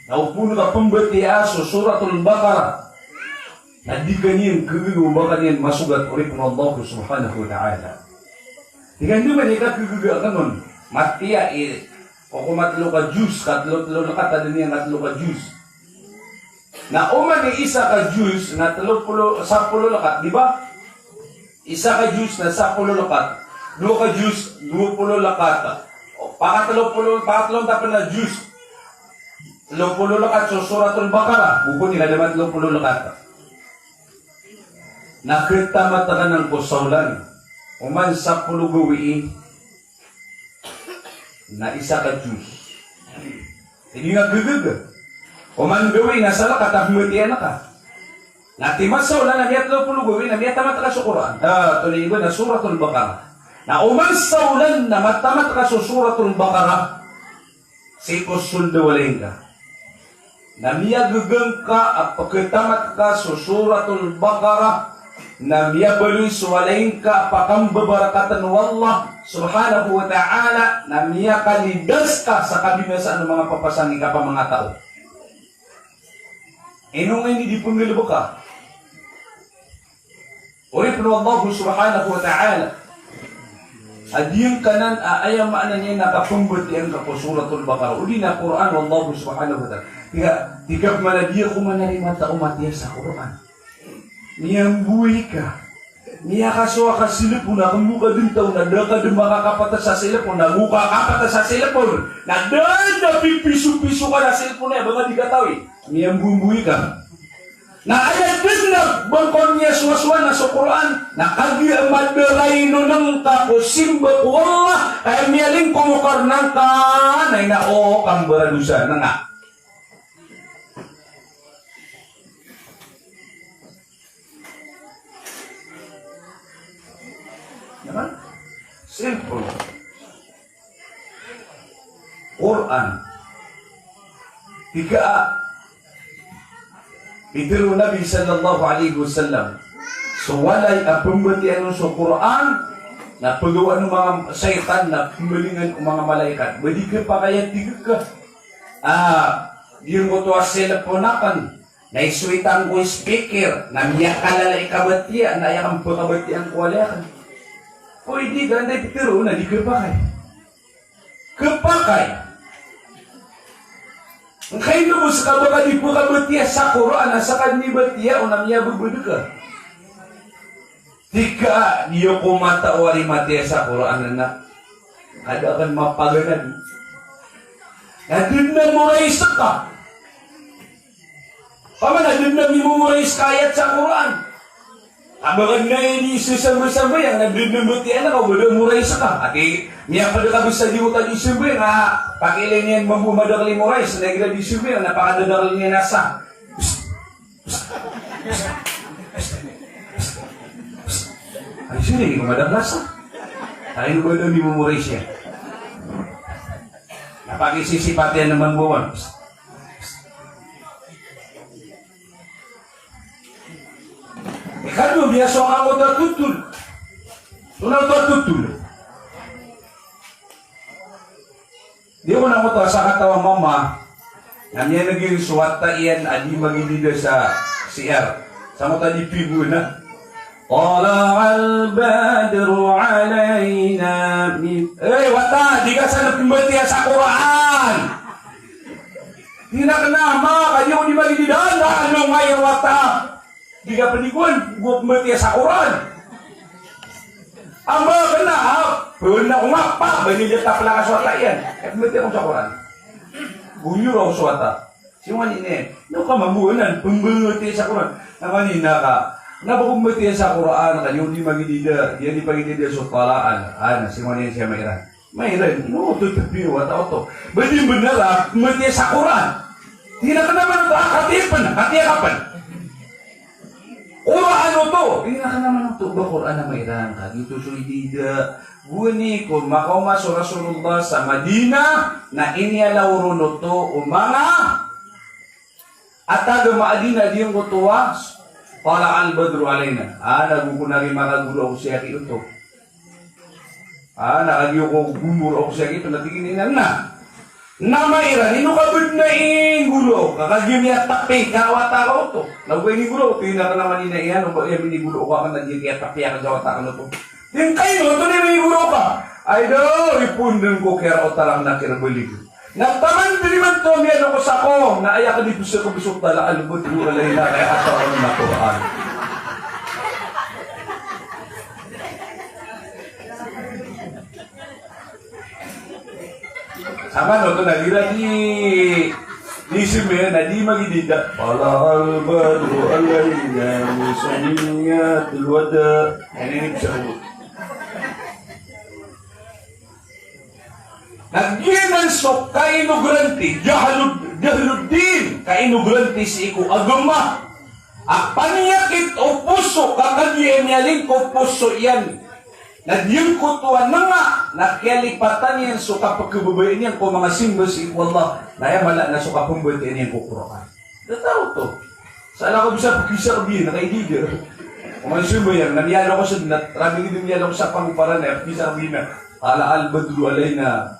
na opama ka pmbatiyaa so Suratul Baqarah, na di ka niyan khagaga o ba ka niyan masogat, oripn o Allah subhanahu wa ta'ala. Di ka niyan man i kakhagaga akn on. Matiya i, o ko matlo ka juz, katlo-tlo lkat a da niyan katlo ka juz. Na oman i isa ka juz na tlo polo, sapolo lkat, di ba? Isa ka juz na sapolo lkat. Dowa ka juz, dowa polo lkat. O, pakatlo polo, pakatlo ta pn a juz. Tlo polo lkat so Suratul Baqarah. Bokon i ka da matlo polo lkat. Na khatamat ka nan ko saolan. Oman sapolo gawii na isa ka juz. Di ka niyan khagaga. Oman gawii na sa lkat a pmbatiyaan ka. Na timan saolan na miyatlo polo gawii na miyatamat ka so Qur'an. Ah, tonaa i ba na Suratul Baqarah. Na oman saolan na matamat ka so Suratul Baqarah sii ko sold a walay ngka, na miyagaga ngka a pkhatamat ka so Suratul Baqarah, na miyabaloy so walay ngka a pakambabarakatn o Allah subhanahu wa ta'ala, na miyakalibas ka sa kabinasaan o manga papasangi ka a manga taw. Ino ngka ini di pnggalbka? Oripn o Allah subhanahu wa ta'ala. A di ngka nan a aya maana niyan na kapmbatiyaa ngka ko Suratul Baqarah, odi na Qur'an o Allah subhanahu wa ta'ala. Tig a, tig a pman a di ako manarima a taw a matiya sa Qur'an. Miyamboy ka. Miyakasowa ka cellphone, a kmbo ka dn taw na da ka dn makakapt sa cellphone, na go ka kapt sa cellphone. Na da dn a pipisopiso ka na cellphone a ba ngka di katawi. Miyamboy ka. Na aya dn a ba ngka on miyasowasowa na so Qur'an, na kagiya madaray on ngka ko simba ko Allah, ka aya miyalingkong o karna ngka, na ino o kambaradosa na ngka. Naman? Simple. Qur'an. Tig a, pitharo o Nabi sallallahu alaihi wasallam, so walay a pmbatiyaan on so Qur'an, na pagawaan o manga shaytan na pmbalingan o manga malaikat. Ba di khapakay a tig ka a, giyangkoto a cellphone akn na isowitan ko speaker, na miyakalala i kabatiya, na aya kambatiya ko walay akn. Ko di ka, na ipitharo na di khapakay. Khapakay. Ngka ino bo ska ba ka di pkabatiya sa Qur'an, a ska dn i batiya on na miyababad ka. Tig ka a, di ako matao a di matiya sa Qur'an na. Kada akn mapaganad. Na dn a morais ka. Paman a dn a mimomorais ka ayat sa Qur'an. A ba ka dn a di sasamba-sambayang, na dn a mbatiyaan ka o ba da morais ka. Ati, miyapd ka bisa di oto di sambayang, a pakiilay niyan mambo madakl i morais, na igira di sambayang, na pakadadakl iyan a sa. Ay, sini, di ko madakl a sa. Ay, ba da mimomorais iyan. Na pakisisipat iyan a mambo on. Ikadwa, biyasowa ka angkoto a totol. Antonaa oto a totol? Di ko na angkoto a sakataw a mama na miyaneg iyan so wata iyan a di magilida sa C R. Sa angkoto a di pigo na. Tala'al badru alaina min, eh, wata, di ka san pmbatiya sa Qur'an. Di na kna ma, kagiya o di magidida, na ano nga iya wata. Di ka pn di kon, go pmbatiya sa Qur'an. Amba kna, ah, pn ako nga, pa, ba ini di ta plaka so wata iyan. Eh, pmbatiya ko sa Qur'an. Gonyo raw so wata. Sii man ini, ino ka mambo anan pmbatiya sa Qur'an? Na man ini ka, na ba ko pmbatiya sa Qur'an, kagiya o di magidida, di pagidida so tala'an. Ana, sii man ini siya mairan. Mairan, ino oto tbi o wata oto. Ba di bnar a pmbatiya sa Qur'an. Di na kna man oto, ah, katiya pn, katiya ka pn. Qur'an oto, di na kna man oto, ba Qur'an a mairan, kagiya oto so idida. Gowani ko makaoma so Rasulullah sa Madinah, na iniyalaw ron oto o manga a taga Madinah a giyangkoto a, tala'al badru alaina. Ana, go ko na ri makagoro ako sii aki oto. Ana, kagiya ko gomoro ako sii aki oto, na tig iyan a na. Na mairan, ino ka bnar a inggoro ka, kagiya miyatapi ka wata ka oto. Na go inggoro, tig iyan a kna man ini iyan, o ba iya minigoro ka, kna giya kiyatapi ka sa wata ka oto. Tig iyan a kna ino oto na minigoro ka. Ay daw, ipoon ko kiya roo talang na kirbalik. Na taman dn imanto a miyaaloy ko sako, na aya ka di pzakabs o tala'al badru alaina, ka aya katawan a Qur'an. Saman oto na igira di, di simi na di magidida. Tala'al badru alaina min saniyatil wada. Ini, ini bisa ko. Na giyanan so kainogranti, jahlud-, jahluddin, kainogranti sii ko agama. A paniyakit o poso, ka kagiya miyalingkop o poso iyan. Na giyangkoto a nanga, na kiyalipatan iyan so kapkhababayai niyan ko manga simba sii ko Allah. Na aya mala na so kapmbatiya niyan ko Qur'an. Da tao oto. Sa ala ko bisa pkisar biyan, na kaidida. Oman simba iyan, na miyaloy ko sa, na rabi gidi miyaloy ko sa pangoparan, na pkisar biyan na. Tala'al badru alaina.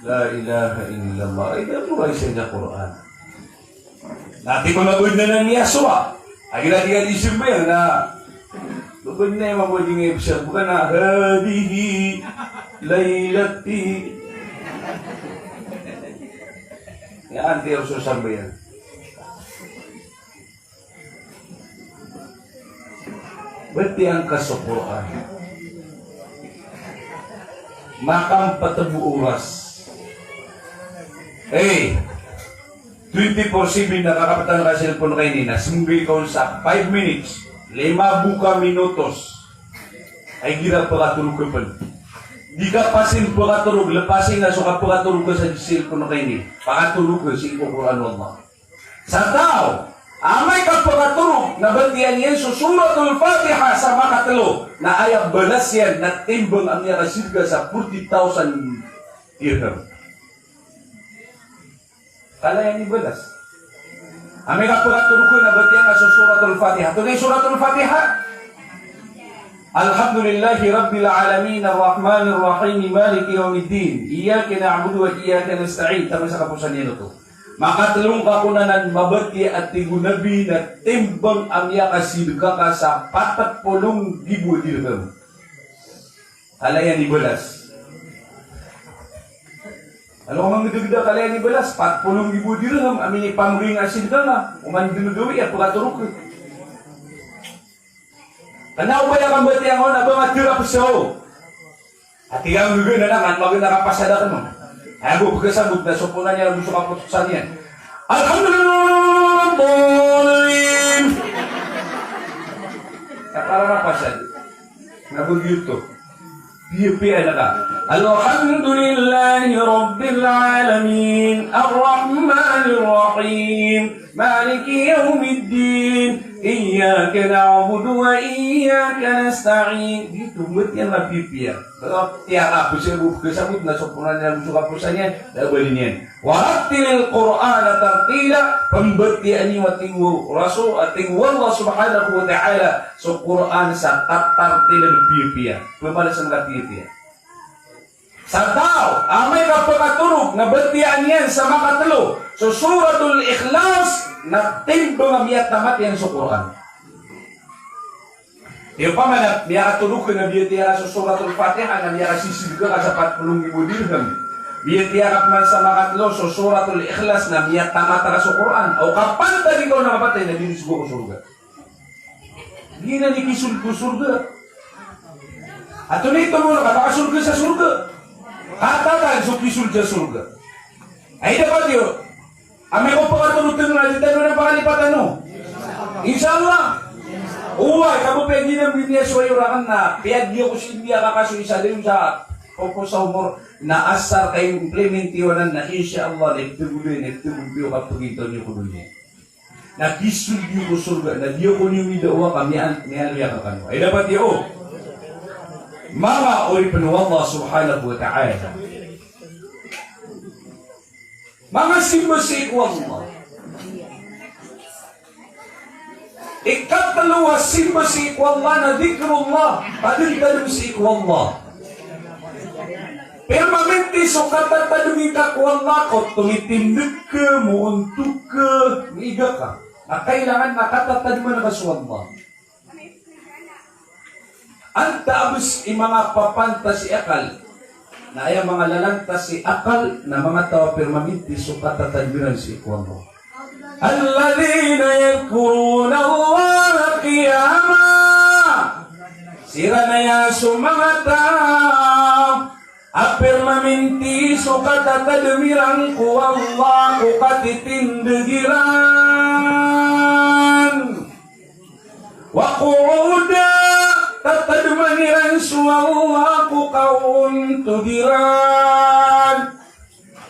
La ilaha illallah. Ay, da ko isa niyan Qur'an. Na tig o manga badn anan iyan so a. Agira di ka di simba iyan na. Badn anan iyan manga badn iyan bisa bukan na hadhihi lailati. Iyan anti o so sambayang. Batiya ngka so Qur'an. Makampat bo oras. Eh, twenty-four seven na kakaptan ka cellphone ka ini, na smbay ka on sa five minutes, lima bo ka minutos. Ay gira pakatorog ka pn. Di ka pasin pakatorog, lepasin na so kapakatorog ka sa cellphone ka ini. Pakatorog ka sii ko Qur'an o Allah. Sa taw a amay ka pakatorog na batiya niyan so Suratul Fatiha sa makatlo, na aya balas iyan na timbang a miyakasidka sa forty thousand dirham. Kala iyan i balas. Amay ka pakatorog na batiya niyan so Suratul Fatiha. Antonaa i Suratul Fatiha? Alhamdulillahi Rabbil Alamin, Arrahmanir Rahim, Maliki Yawmiddin, Iyyaka na'budu wa iyyaka nasta'in. Taman sa kaposan iyan oto. Makatlo ngka kon anan mabatiya a tig o Nabi na timbang a miyakasidka ka sa pat polo nggibo a dirham. Kala iyan i balas. Alo ka manggdagda, kala iyan i balas, pat polo nggibo a dirham a minipamgay nga a sidka nga, oman dn gawii a pakatorog ka. Kna o ba aya kambatiya nga on a ba nga tira pzaw. A tig a nggaga na nga, magana ka pasad akn on. Aya bo pkhasabot na soponan iyan ago so kaposan iyan. Alhamdulillah. Kapara na pasad. Na bo giyoto. Piyapiya na ka. Alhamdulillahi Rabbil Alamin. Arrahmanir Rahim. Maliki yawmiddin. Iyyaka na'budu wa iyyaka nasta'in. Giyoto, mbatiya na piyapiya. Kala tiya ka, bisa bo pkhasabot na soponan iyan ago so kaposan iyan, da a bali niyan. Warattilil Qur'ana tartila, pmbatiyaan iyo a tig o Rasul, a tig o Allah subhanahu wa ta'ala, so Qur'an sa tat-, tartilan, piyapiya. Pmbalasn ka piyapiya. Sa taw a amay ka pakatorog na batiyaan iyan sa makatlo so Suratul Ikhlas, na timbang a miyatamat iyan so Qur'an. Iyo pamana, miyakatolo ka na biyatiya ka so Suratul Fatiha na miyakasisid ka ka sa pat polo nggibo dirham. Biyatiya ka pman sa makatlo so Suratul Ikhlas na miyatamat ka so Qur'an. O kapantag i kaon a kapatay na di nisogo ko sorga. Giyanan i kisold ko sorga. Antonaa i tomo na kapakasorga sa sorga? Katatagan so kisold sa sorga. Ay, dapat iyo. Amay ko pakatolod tano na di tano na pakalipatan o. Insha Allah. Oway, kabo piyagina biniya so ayo rakan na piyagina ko si India ka kaso isa din sa purpose sa umor na asar ka implement iyo nan na insha Allah, na iptagod iyo, na iptagod iyo kapagintaw niyo ko doniya. Na kisold iyo ko sorga, na di ako niyo midawa ka miyan, miyan iya ka kano. Ay dapat iyo. Manga oripn o Allah subhanahu wa ta'ala. Manga simba sii ko Allah. Ikatlo a simba sii ko Allah na dhikrullah, tadmtadm sii ko Allah. Permanente so katatadmi ka ko Allah, ko tomitindg ka, moontog ka, miiga ka. Na kailangan na katatadman ka so Allah. Antaa bs i manga papantas i akal, na aya manga lalantas i akal na manga taw a permanente so katatadmi ran sii ko Allah. Alladhina yadhkuruna Allaha qiyaman. Siran aya so manga taw a permanente so katatadmi ran ko Allah ko katitindg iran. Wa qu'udan, tatadman iran so Allah ko kaontod iran.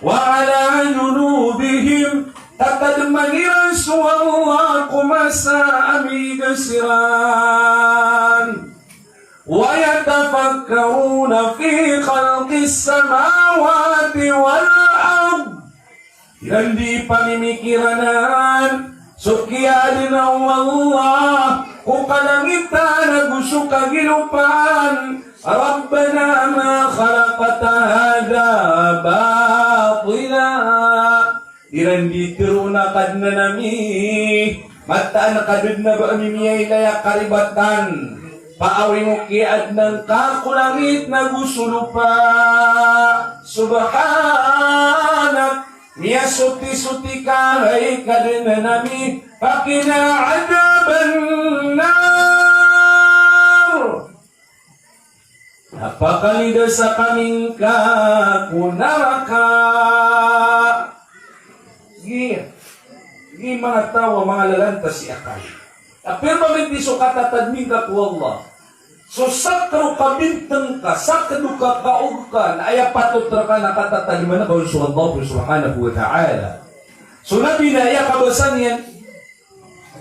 Wa ala junubihim, tatadman iran so Allah ko masa a miiga siran. Wa yatafakkaruna fi khalqis samawati wal ard. Iran di pamimikiranan so kiyaadna o Allah ko kalangitan ago so kagilopaan. Rabbana ma khalaqta hadha batila. Iran di tharoon a Kadnan ami, mataan ka da dn a ba ami miyailay a karibatan, paawing o kiyaadna ngka ko langit nago so lopa. Subhanak, miyasotisoti ka hay Kadnan ami, faqina adhaban nar. Na pakalidasa kami ngka ko naraka. Giya, giya manga taw a manga lalantas i akal. Na permanente so katatadmi ngka ko Allah. So sakn o kabintang ka, sakn o kakaog ka, na aya patot rka na katatadman ka on so Allah subhanahu wa ta'ala. So Nabi na aya kabasa niyan,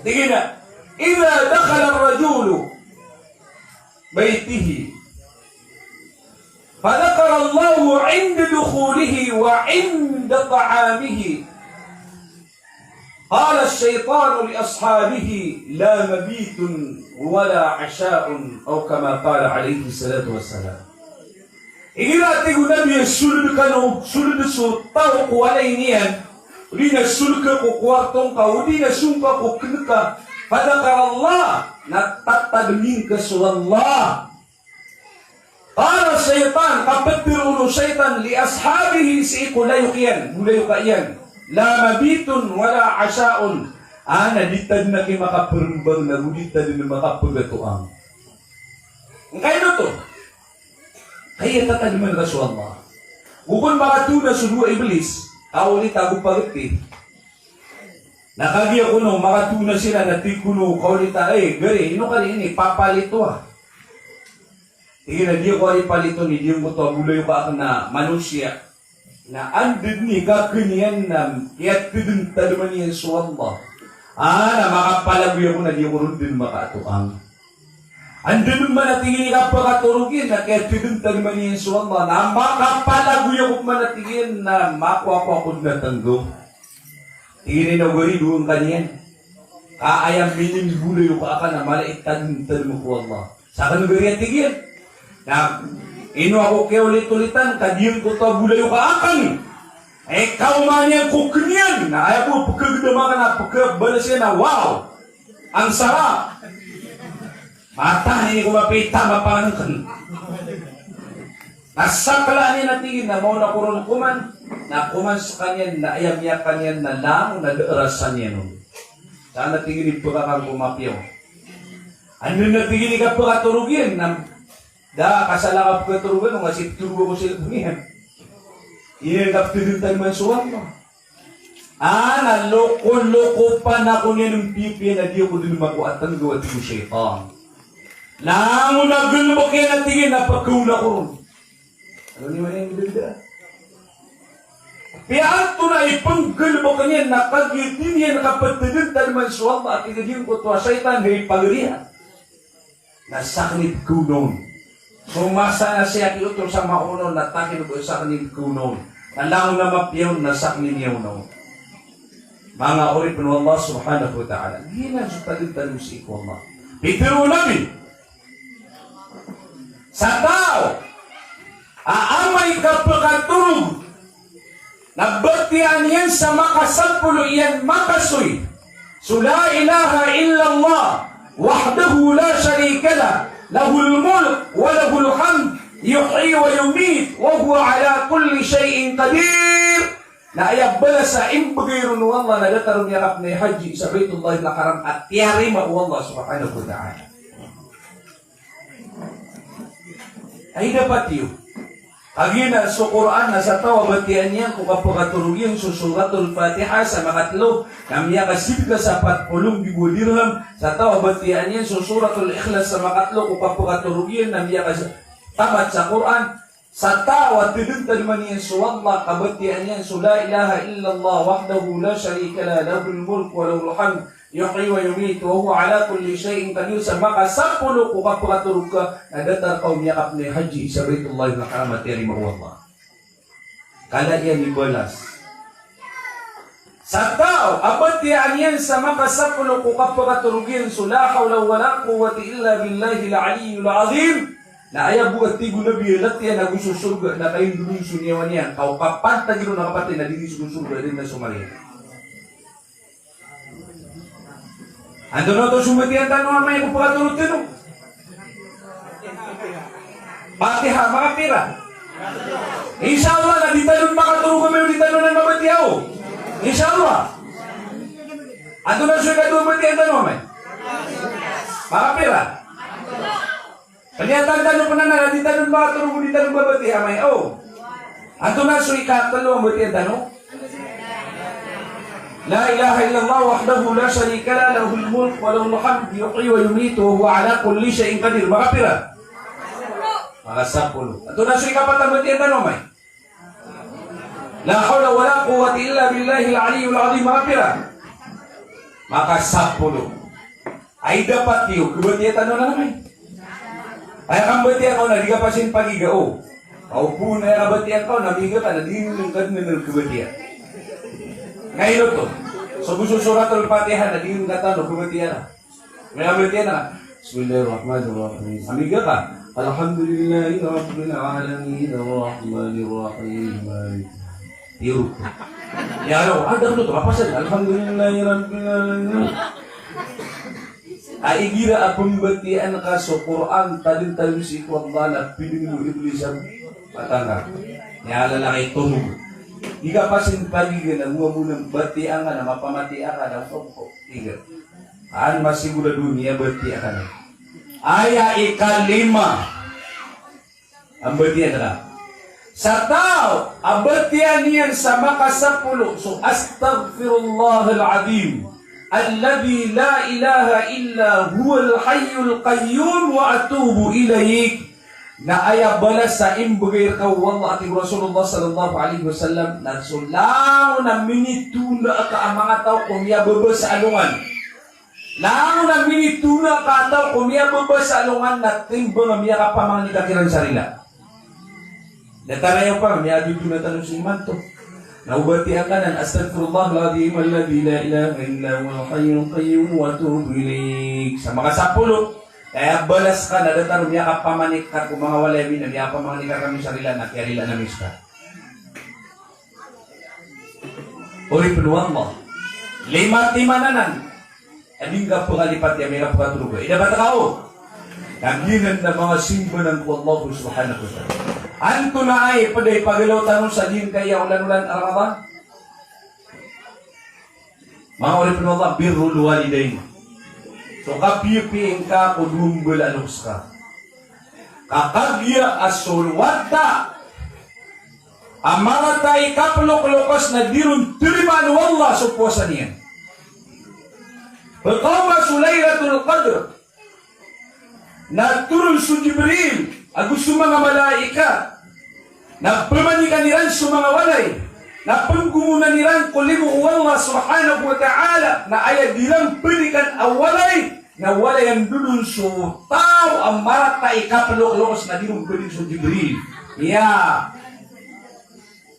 tig iyan a, idha dakhala ar-rajulu baytahu, fadhakara Allaha inda dukhulihi wa inda ta'amihi, qala ash-shaytanu li ashabihi, la mabitun wa la asha'un, aw kama qala alayhi salatu wassalam. Igira, tig o Nabi, a sold kano, sold so taw ko walay niyan, odi na sold ka ko kowarto ngka, odi na song ka ko kn ka, fadhakara Allah, na tatadmi ngka so Allah. Qala shaytan, kaptharo o shaytan, li ashabihi, sii ko layok iyan, bolayoka iyan, la mabitun wa la asha'un, a na di ta dn aki makaprmbang, nago di ta dn makapagatoang. Ngkaino oto? Kaya tatadman ka so Allah. Go kon makatona so dowa iblis, kaolita go pagti. Na kagiya kono makatona siran na tig kono kaolita, eh, gari, ino ka di ini, papalito a. Tig iyan a di ako ari palito ni, di ngkoto a bolayoka akn a manosiya. Na anda dn i kakn iyan na kiyatadmtadman iyan so Allah, a na makapalagoy ako na di ako ron dn makaatoang. Anda dn man a tig iyan i kapakatorog iyan na kiyatadmtadman iyan so Allah, na makapalagoy ako man a tig iyan na makowa ako dn a tnggaw. Tig iyan a gari, dowa ngka niyan. Ka aya minimbolay o ka akn a mala i tadmtadm ko Allah. Sakn gari a tig iyan. Na ino ako kiyaolit-olitan ka di ngkoto a bolayoka akn. Eh, kaoma niyan ko kn iyan. Na aya ko pkhagdam akn a pkhabalas iyan a, wow! Ang sarap! Mata ini ko mapita, mapangan. Na saklaan iyan a tig iyan na maona ko ron koman, na koman skaniyan na aya miyakaniyan na langon a da a rasa niyan on. Sa na tig iyan i pkakan ko mapiya on. Anda na tig iyan i kapkatorog iyan na da a kasala a kapkatorog iyan, o nga sii ptorog ako sa cellphone iyan. Iyan kaptadntad man so Allah. Ana lokoloko pan ako niyan on pipiya na di ako dn makowa a tnggaw a tig o shaytan. Langon a galbk iyan a tig iyan na pkaona ko ron. Ano ni man iyan bida? Piya antonaa i pnggalbk niyan na kagiya di niyan kaptadntad man so Allah a tig iyan giyangkoto a shaytan hay pagariya. Na sakn i pkaona on. So masa na sii a kiyoto sa maona on na takino bo sakn i pkaona on. Na langon a mapiya on na sakn i miyaona on. Manga oripn o Allah subhanahu wa ta'ala. Giyanan so tadntad sii ko Allah. Pitharo o Nabi. Sa taw a amay ka pkatorog na batiyaan iyan sa makasapolo iyan makasoy so la ilaha illallah wahdahu la sharika lah, lahul mulk wa lahul hamd, yuhyi wa yumit, wa huwa ala kulli shay'in qadir. Na aya balas a imbgay ron o Allah na datar o miyakapnay haji sa Baitullahil Haram a tiyarima o Allah subhanahu wa ta'ala. Ay dapat iyo. Kagiya na so Qur'an na sa taw a batiyaan iyan ko kapkatorog iyan so Suratul Fatiha sa makatlo, na miyakasidka sa pat polo nggibo a dirham, sa taw a batiyaan iyan so Suratul Ikhlas sa makatlo ko kapkatorog iyan na miyakatamat sa Qur'an, sa taw a tadntad man iyan so Allah, kabatiyaan iyan so la ilaha illallah wahdahu la sharika lah, lahul mulk wa lahul hamd, yuhyi wa yumit, wa huwa ala kulli shay'in qadir, sa makasapolo ko kapkatorog ka, na datar ka o miyakapnay haji sa Baitullahil Haram a tiyarima o Allah. Kala iyan i balas. Sa taw a batiyaan iyan sa makasapolo ko kapkatorog iyan so la hawla wa la quwwata illa billahil aliyyil azim, na aya bo a tig o Nabi a latiya na go so sorga na kaindolon so niyawa niyan, ka o kapantag iron a kapatay na di niyan so sorga, di na so mariya. Antonaa oto so batiyaan tano amay ko pkatorog tano? Fatiha, makapira? Insha Allah, na di tano makatorog amay o di tano nan mabatiya o. Insha Allah. Antonaa so ikadowa a batiyaan tano amay? Makapira? Pniyatan tano pn anan a di tano makatorog o di tano mabatiya amay o. Antonaa so ikatlo a batiyaan tano? La ilaha illallah wahdahu la sharika lah, lahul mulk wa lahul hamd, yuhyi wa yumitu wa huwa ala kulli shay'in qadir. Makapira? Makasapolo. Antonaa so ikapat a batiyaan tano amay? La hawla wa la quwwata illa billahil aliyyil azim. Makapira? Makasapolo. Ay dapat iyo, kabatiya tano anan amay. Aya kambatiya ka on na di ka pasin pagiga o. Kaw bo na aya kabatiya ka on na miga ka na di ngka dn kabatiya. Ngka ino oto. So bo so Suratul Fatiha na di ngka tano kabatiya na. Miyabatiya na ka. Bismillahirrahmanirrahim. Amiga ka. Alhamdulillahi rabbil alamin, arrahmanirrahim, maliki. Iyo. Aya ron, a da ko oto, a pasal, alhamdulillahi rabbil alamin. A igira a pmbatiyaan ka so Qur'an, tadntad sii ko Allah na pidng o Iblis a mata ngka. Aya lalaki tomo. Di ka pasin pagiga na, owa mo nan batiyaan ka na mapamatiya ka na, owa mo ko. Iga. An masigurado niyan batiya ka na. Aya ikalima a batiya ka na. Sa taw a batiya niyan sa makasapolo so Astaghfirullahal azim alladhi la ilaha illa huwal hayyul qayyum wa atubu ilaih. Na aya balas a imbgay rka o Allah, a tig o Rasulullah sallallahu alaihi wasallam, na so langon a minitona ka a manga taw ko miyababa sa alongan. Langon a minitona ka a taw ko miyababa sa alongan na timbang a miyakapamangni ka kiran sa rila. Datar aya opama miyatotona tano sii imanto. Na o batiya ka nan, Astaghfirullahal azim alladhi la ilaha illa huwal hayyul qayyum wa atubu ilaih. Sa makasapolo. Aya balas ka na datar o miyakapamangni ka ko manga walay ami na miyakapamangni ka kami sa rila na kiyarila ami ska. Oripn o Allah. Lima timan anan. A di ngka pngalipati amay ka pkatorog ka. Ida ba ta ka o? Kagiya na manga simba nan ko Allah subhanahu wa ta'ala. Antonaa i pd a ipagalaw tano sa giyangkaya olan-olan a Ramadan? Manga oripn o Allah, birrul walidain. So kapiyapiya ingka ko dowa mbala a loks ka. Ka kagiya a so wata a marata i kaploklokos na di ron tarimaan o Allah so powasa niyan. Pkaoma so Lailatul Qadr, na toron so Jibril ago so manga malaikat, na pmanikan iran so manga walay, na pnggomonan iran ko limo o Allah subhanahu wa ta'ala, na aya di iran pnikan a walay na walay a ndodon so taw a marata i kaploklokos na di ron pnik so Jibril. Iya.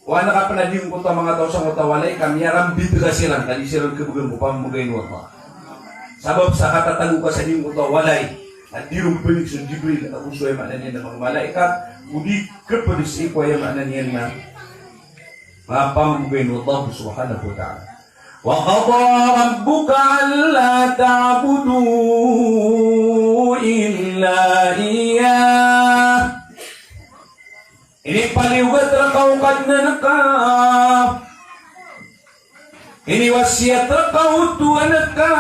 Oway, na ka pn a giyangkoto a manga taw sangkoto a walay ka miyarambit ka siran, ka di siran khabgan ko pamamagayn o Allah. Sabap sa katatago ka sa giyangkoto a walay a di ron pnik so Jibril ago so, aya maana niyan na, manga malaikat, odi khapd sii ko, aya maana niyan na, manga pamamagayn o Allah subhanahu wa ta'ala. Wa qada rabbuka alla ta'budu illa iyyah. Inipaliyogat rka o Kadnan ka, iniwasiyat rka o Tohan ka,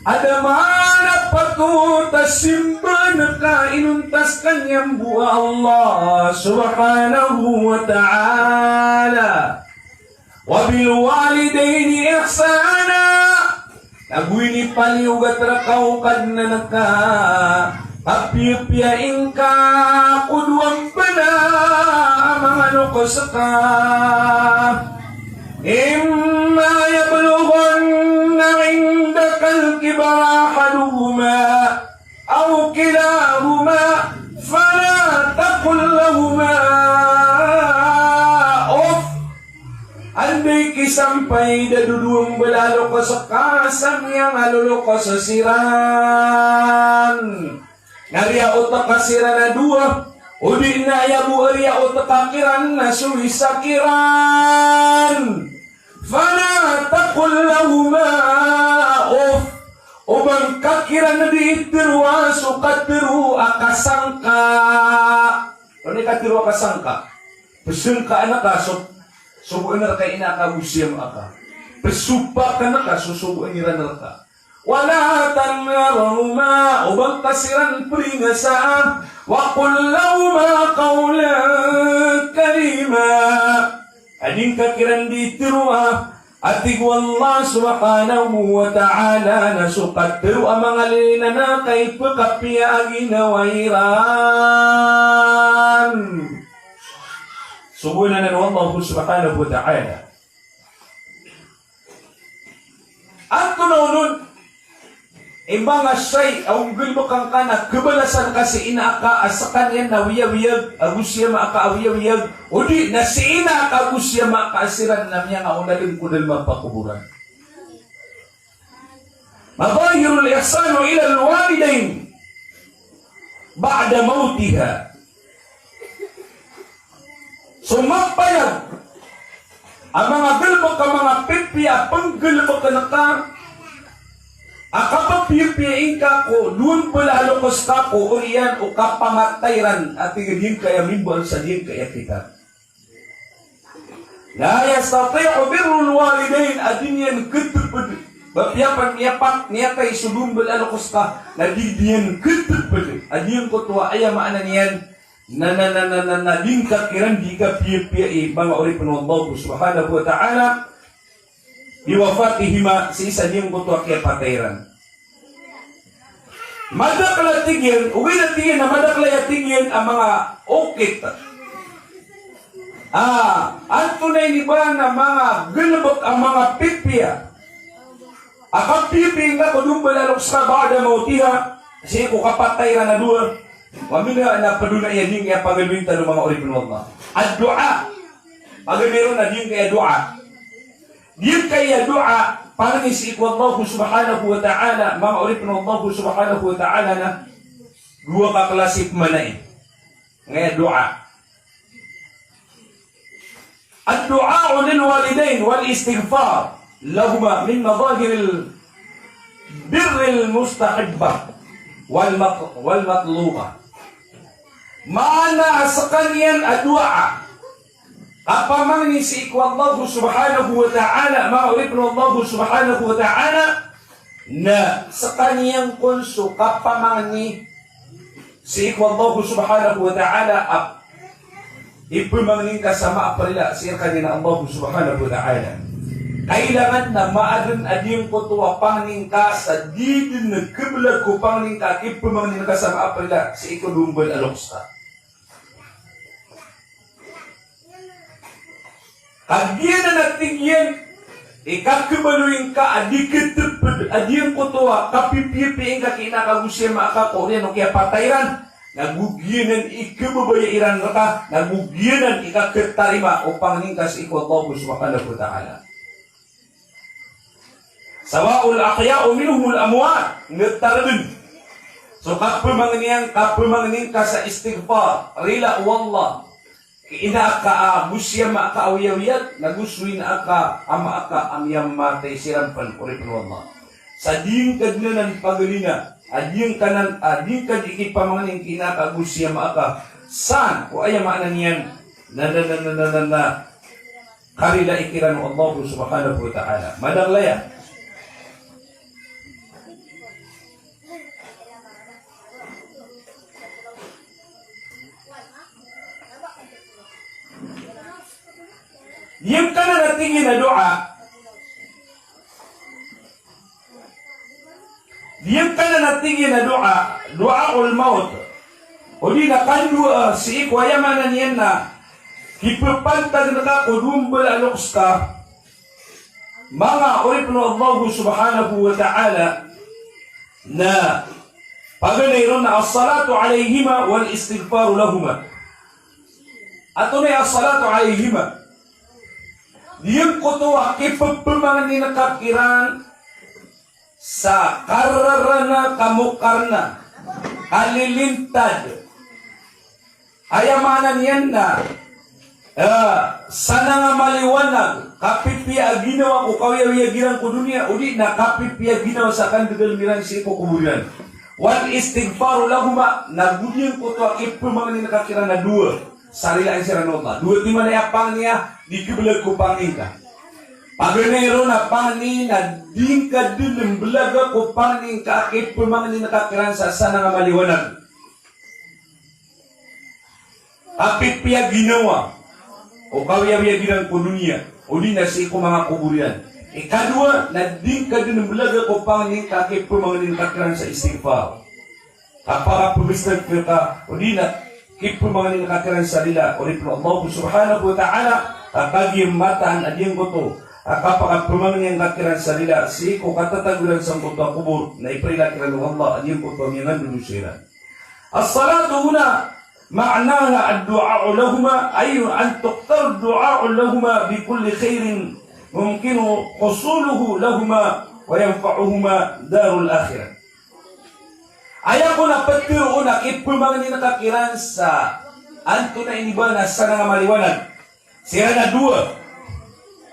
a da man a patot a simbaan ka inonta skaniyan bo a Allah subhanahu wa ta'ala. Wa bil walidayni ihsana. Nago inipaliyogat rka o Kadnan ka, kapiyapiya ingka ko dowa mbala a manga loks ka. Imma yablughanna indakal kibara ahaduhuma aw kilahuma fala taqul lahuma uff. Anda i kisampay da dowa mbala a loks ka sa miyangaloloks siran, na riyaot ka siran a dowa, odi na aya bo a riyaot ka kiran na so isa kiran. Fala taqul lahuma uff. O ba ngka kiran di tharoa so katharo a kasangka. Ano i katharo a kasangka? Pzangkaan ka so sogoan rka i ina ka ago si ama ka. Pzopakan ka so sogoan iran rka. Wala tanharhuma, o ba ngka siran pringasaan. Wa qul lahuma qawlan karima. A di ngka kiran di tharoa, a tig o Allah subhanahu wa ta'ala, na so katharo a manga lilinanan ka ipkhapiya a ginawa iran. Sogoan anan o Allah subhanahu wa ta'ala. Antonaa onon i manga shay a o nggalbkan ka na khabalasan ka si ina ka a skaniyan na wiyawiyag, ago si ama ka a wiyawiyag, odi na si ina ka ago si ama ka a siran na miyangaonadan ko dalm a pakoboran. Madhahirul ihsani ilal walidayn ba'da mawtiha. So mapayag a manga galbk a manga pipiya a pnggalbkn ka a kapapiyapiya ingka ko dowa mbala a loks ka ko oriyan o kapamatay ran a tig a giyangkaya mimbaal sa giyangkaya kitab. La yastati'u birrul walidayn, a di niyan khatpd. Ba piyapan, miyapat, miyatay so dowa mbala a loks ka, na di niyan khatpd. A giyangkoto a aya maana niyan na, na, na di ngka kiran di kapiyapiyai, manga oripn o Allah subhanahu wa ta'ala, bi wafatihima, sii sa giyangkoto a kiyapatay ran. Madakl a tig iyan, ogaid a tig iyan a madakl a tig iyan a manga okit. Ah, antonaa ini ba na manga galbk a manga pipiya a kapipiya ingka ko dowa mbala a loks ka ba'da mawtiha, sii ko kapatay ran a dowa. Wa minha, na pd on a aya di ngka pagaloyin tano, manga oripn o Allah, ad-du'a. Pagaloy ron a di ngka aya do'a. Di ngka aya do'a, parani sii ko Allah subhanahu wa ta'ala, manga oripn o Allah subhanahu wa ta'ala, na dowa ka klasi pman aya. Ngaya do'a. Ad-du'a lil walidayn wal istighfar lahuma min madhahiril birril mustahabbah. wal mat-, wal matluba. Maana a sekaniyan a doa, kapamangni sii ko Allah subhanahu wa ta'ala, manga oripn o Allah subhanahu wa ta'ala, na sekaniyan kon so kapamangni sii ko Allah subhanahu wa ta'ala a ipemangni ngka sa maap a rila sii rkaniyan a Allah subhanahu wa ta'ala. Kailangan na maaden a giyangkoto a pangni ngka sa di den keblag ko pangni ngka a kipemangni ngka sa maap a rila sii ko dombal a loks ka. Kagiya na tig iyan i kakebaloy ngka a di keteped a giyangkoto a kapipiyapiya ngka ki ina ka ago si ama ka ko oriyan o kiyapatay iran, na go giyanan i kebabaya iran rka, na go giyanan i kaketarima o pangni ngka sii ko Allah subhanahu wa ta'ala. Sawa'ul ahya'u minhumul amwat, nggetar den. So kapemangni, kapemangni ngka sa istighfar, rila o Allah ki ina ka ago si ama ka a wiyawiyag, na go so ina ka, ama ka a miyamatay siran pn, oripn o Allah. Sa di ngka den anan pagalina a di ngka nan, a di ngka di kipamangni ki ina ka ago si ama ka san, o aya maana niyan na, na, na, na, na, na, na, karilai kiran o Allah subhanahu wa ta'ala. Madakl aya. Giyangkanan a tig iyan a doa. Giyangkanan a tig iyan a doa, du'aul mawt. Odi na kandoa sii ko aya maana niyan na kipepantag ngka ko dombal a loks ka. Manga oripn o Allah subhanahu wa ta'ala, na paganay ron na as-salatu alayhima wal istighfaru lahuma. Antonaa i as-salatu alayhima? Giyangkoto a kipepemangni ngka kiran sa kararana, kamokarna, kalilintad. Aya maana niyan na, eh, sanang a maliwanag, kapipiya a ginawa ko kawiyawiyag iran ko doniya, odi na kapipiya a ginawa sa kandedel miran sii ko kobor iran. Wal istighfaru lahuma, na go giyangkoto a kipemangni ngka kiran a dowa sa rilaan siran o Allah. Dowa timan aya pangni a di keblag ko pangni ngka. Paganay ron a pangni na di ngka den mblaga ko pangni ngka a kipemangni ngka kiran sa sanang a maliwanag, kapipiya a ginawa ko kawiyawiyag iran ko doniya, odi na sii ko manga kobor iran. Ikadowa, na di ngka den mblaga ko pangni ngka a kipemangni ngka kiran sa istighfar. Kapakapag-istighfar ka, odi na kipemangni ngka kiran sa rila, oripn o Allah subhanahu wa ta'ala, ka kagiya mataan a giyangkoto a kapakapemangni ngka kiran sa rila sii ko katatago iran sangkoto a kobor, na iprila kiran o Allah a giyangkoto a miyangandodosa iran. As-salatu huna ma'naha ad-du'a'u lahuma, ay an tuktara ad-du'a'u lahuma bi kulli khairin yumkinu husuluhu lahuma wa yanfa'uhuma darul akhirah. Aya kon a petero on a kipemangni ngka kiran sa antonaa ini ba na sanang a maliwanag siran a dowa.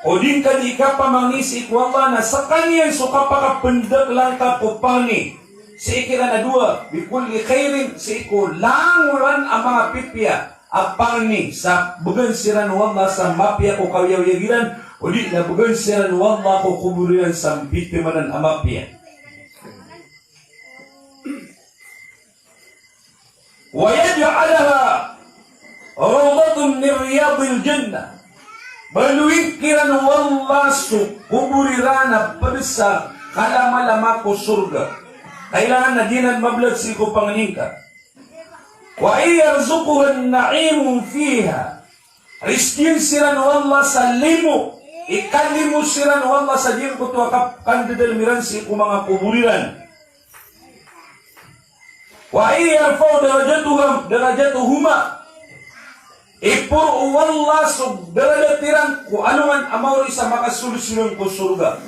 O di ngka di kapamangni sii ko Allah na sekaniyan so kapakapendakela ngka ko pangni sii kiran a dowa, bi kulli khairin, sii ko langowan a manga pipiya a pangni sa began siran o Allah sa mapiya ko kawiyawiyag iran, o di na began siran o Allah ko kobor iran sa mbitemanan a mapiya. Wa yaj'alaha rawdatan min riyadil jannah. Baloyin kiran o Allah so kobor iran a pd sa kalamalama ko sorga. Kailangan na di nan mablag sii ko pangni ngka. Wa an yarzuqaha an-na'imu fiha. Rizkiin siran o Allah sa limo, ikalimo siran o Allah sa giyangkoto a kap-, kandedel miran sii ko manga kobor iran. Wa an yarfa'a darajatuhum, darajatuhuma. Iporo o Allah so darajat iran ko alongan a maori sa makasold siran ko sorga.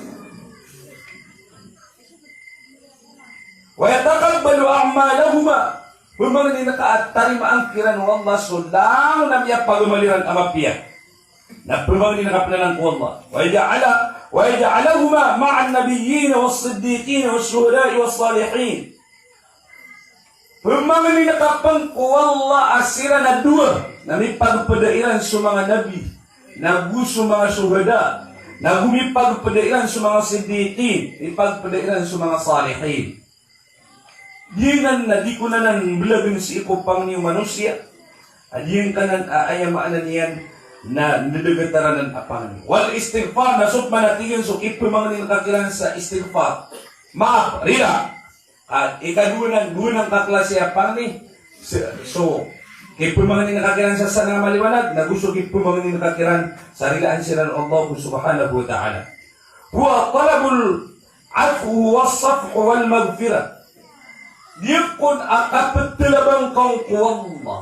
Wa yataqabbalu a'malahuma. Pemangnin ka a tarimaan kiran o Allah so langon a miyapagamal iran a mapiya. Na pemangnin ka pn anan ko Allah. Wa yaj'ala, wa yaj'alahuma ma'an nabiyyin was siddiqin was shuhada'i was salihin. Pemangnin ka pen ko Allah a siran a dowa na mipagpeda iran so manga nabi, nago so manga shuhada, nago mipagpeda iran so manga siddiqin, mipagpeda iran so manga salihin. Giyanan na di ko nanan mbelagen sii ko pangni o manosiya a giyangkanan a aya maana niyan na ndedegetaran a pangni. Wal istighfar, na so pman a tig iyan so kipemangnin ka kiran sa istighfar, maap, rila. Ka ikadowa nan, dowa nan ka klasi a pangni. So, so kipemangnin ka kiran sa sana a maliwanag, nago so kipemangnin ka kiran sa rilaan siran o Allah subhanahu wa ta'ala. Huwa talabul afwi was safhi wal maghfirah. Giyangkoto a kapetelaban ka on ko Allah,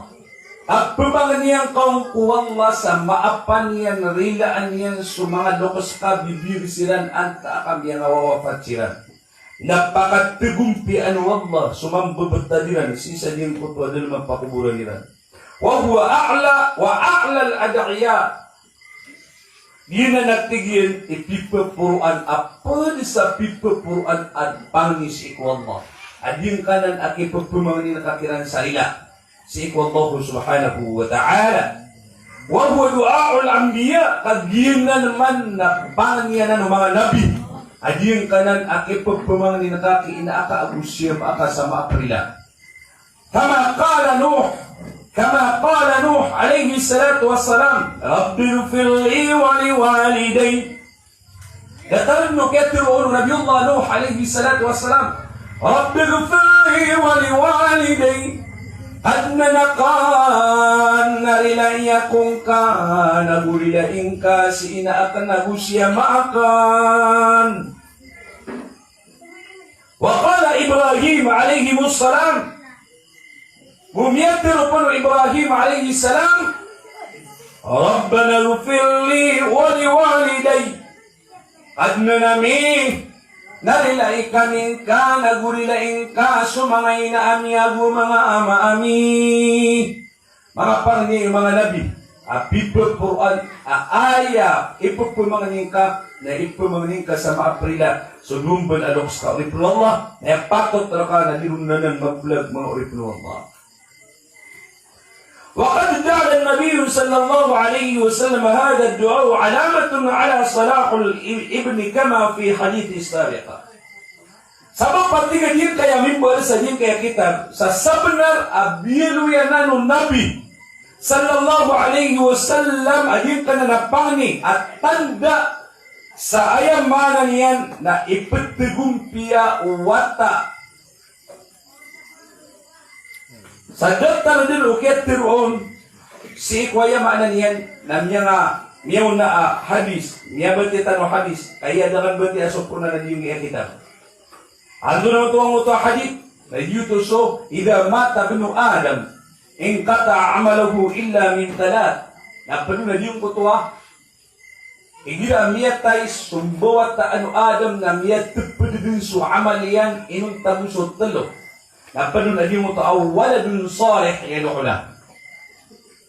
kapemangnin ka on ko Allah sa maapan iyan, rilaan iyan so manga loks ka, bibiyag siran antaa ka miyangawawafat siran. Na pakategompiyaan o Allah so mambebetad iran sii sa giyangkoto a dalem a pakoboran iran. Wa huwa a'la, wa a'la al-ad'iya. Giyanan a tig iyan i pipeporoan a ped sa pipeporoan a pangni sii ko Allah a giyangkanan a kipepemangnin ka kiran sa rila sii ko Allah subhanahu wa ta'ala. Wa huwa du'a'ul anbiya, ka giyanan man na pangni anan o manga nabi a giyangkanan a kipepemangnin ka ki ina aka ago siyama aka sa maap a rila. Kama qala Nuh, kama qala Nuh alayhis salatu wassalam, Rabbighfir li wa liwalidayya. Datar o kiyatero o Nabiyullah Nuh alayhis salatu wassalam, Rabbighfir li wa liwalidayya. Adnan akan, na rilai ako ngka, nago rilai ngka si ina aken ago siyama aken. Wa qala Ibrahim alayhimus salam. Go miyatero pen o Ibrahim alayhis salam, Rabbana ighfir li wa liwalidayya. Adnan ami, na rilai kami ngka, nago rilai ngka so manga ina ami ago manga ama ami. Manga pangni o manga nabi a pipeporoan a aya ipepemangni ngka, na ipemangni ngka sa maap a rila so dowa mben a loks ka, oripn o Allah, na aya patot rka na di ron anan mablag, manga oripn o Allah. Wa qad ja'ala an-Nabiy sallallahu alayhi wa sallam hadha ad-du'a alamatan ala salahil ibn kama fi hadith as-sabiq. Sabap a tig a giyangkaya mimbaal sa giyangkaya kitab, sa sabenar a biyaloy anan o Nabi sallallahu alayhi wasallam a giyangkanan a pangni a tanda sa aya maana niyan na iptegompiya o wata. Sa datar den o kiyatero on sii ko aya maana niyan na miyanga, miyaona a hadis, miyabatiya tano a hadis, ka aya da kambatiya so pona na di giyangkaya kitab. Antonaa oto, antonaa oto a hadis? Na giyoto so, idha mata ibnu Adam, inqata'a amaluhu illa min thalath. Na pd on a giyangkoto a, igira a miyatay so mbawata o Adam na miyatpd dn so amal iyan inonta bo so tlo. Na pd on a giyangkoto a, aw waladun salih yad'u lah.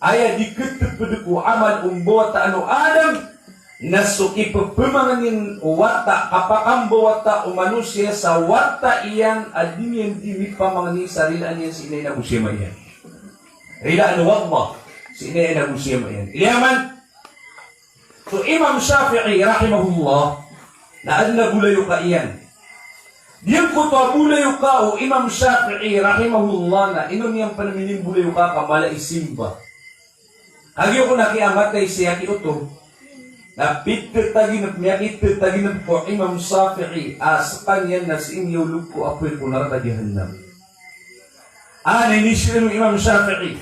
Aya di keteped ko amal o mbawata o Adam na so kipepemangnin o wata, kapakambawata o manosiya sa wata iyan a di niyan di mipamangni sa rilaan iyan si ina iyan ago si ama iyan. Rilaan o Allah si ina iyan ago si ama iyan. Ilay aman so Imam Shafi'i rahimahullah na adn a bolayoka iyan. Giyangkoto a bolayoka o Imam Shafi'i rahimahullah na ino niyan pn minimbolayokaka mala i simba. Kagiya kon a kiyamatay si aki oto na pithataginep, miyakithataginep ko Imam Shafi'i a skaniyan na sii miyaolog ko apoy ko naraka jahannam. Aya inisii o Imam Shafi'i,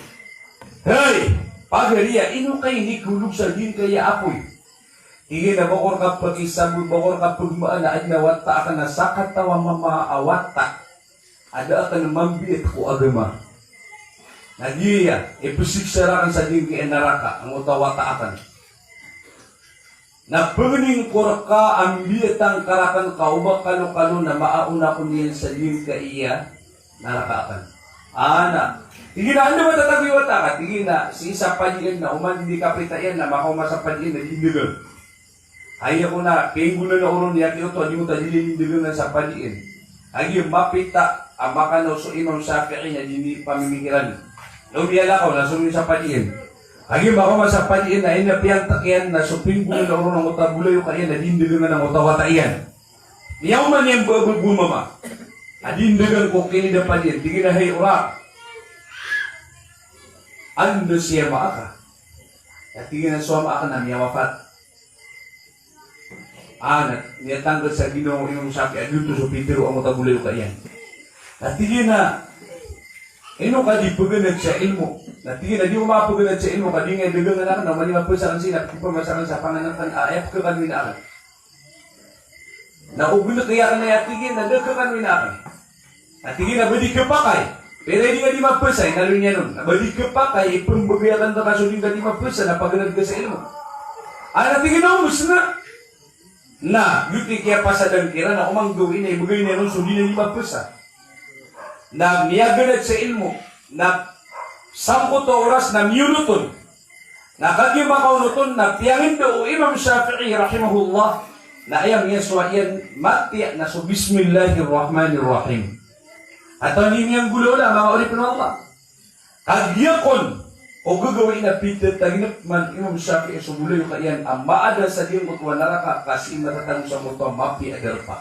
hay, pagari a, ino ka inikolog sa giyangkaya apoy? Tig iyan a ba ko rka pakisabot, ba ko rka pagmaan a adn a wata aken a sakataw a mama a wata a da aken mambiit ko agama. Na giya, ipsiksa raken sa giyangkaya naraka angkoto a wata aken. Na pangnin ko rka a mbiitan ka raken ka o ba kalokalo na maaona ako niyan sa giyangkaya naraka aken. Ana, tig iyan a anda matatago i wata ka? Tig iyan a sii sa padiin na oman di kapita iyan na makaoma sa padiin na di ndagang. Aya kon a pinggonan ako ron i aki oto a di oto a di niyan ndagangan sa padiin. Kagiya mapita a Makano so Imam Shafi'i na di niyan pamimikiran. Na miyalakaw na so miyasapad iyan. Kagiya makaoma sa padiyan na aya piyantag iyan na so pinggolalan o ron angkoto a bolayoka iyan na di ndagangan angkoto a wata iyan. Miyaoma niyan ba, ba, ba, mama. A di ndagangan ko kilid a padiyan. Tig iyan a, "Hay, ora. Anda si ama aka?" Na tig iyan a so ama akn na miyawafat. A, na miyatangkd sa ginawa o Imam Shafi'i a giyoto so pitharo angkoto a bolayoka iyan. Na tig iyan a, "Ino ka di pganad sa ilmo?" Na tig iyan a, "Di ako makapaganad sa ilmo ka di ngka ndagangan akn, na oman i mapasa akn sii na pkipamasa akn sa pangnngkn a aya pkakanowa akn." Na o gnki akn aya, tig iyan, na da kakanowa akn. Na tig iyan a ba di khapakay. Pira i di ngka di mapasa, inaloy niyan on. Na ba di khapakay, ipmbgay akn rka so di ngka di mapasa, na paganad ka sa ilmo. A, na tig iyan a, "Omos na." Na giyoto i kiyapasadan kiran a oman gawii na ibgay niyan on so di niyan di mapasa. Na miyaganad sa ilmo, na sangkoto a oras na miyonot on. Na kagiya makaonot on na piyangndao o Imam Shafi'i rahimahullah, na aya miyasowa iyan matiya na so Bismillahir Rahmanir Rahim. Katawan iyo niyan golaola, manga oripn o Allah. Kagiya kon o gagawii na pithataginp man o Imam Shafi'i so bolayoka iyan a maada sa giyangkoto a naraka ka sii matatago sangkoto a mapiya a darpa.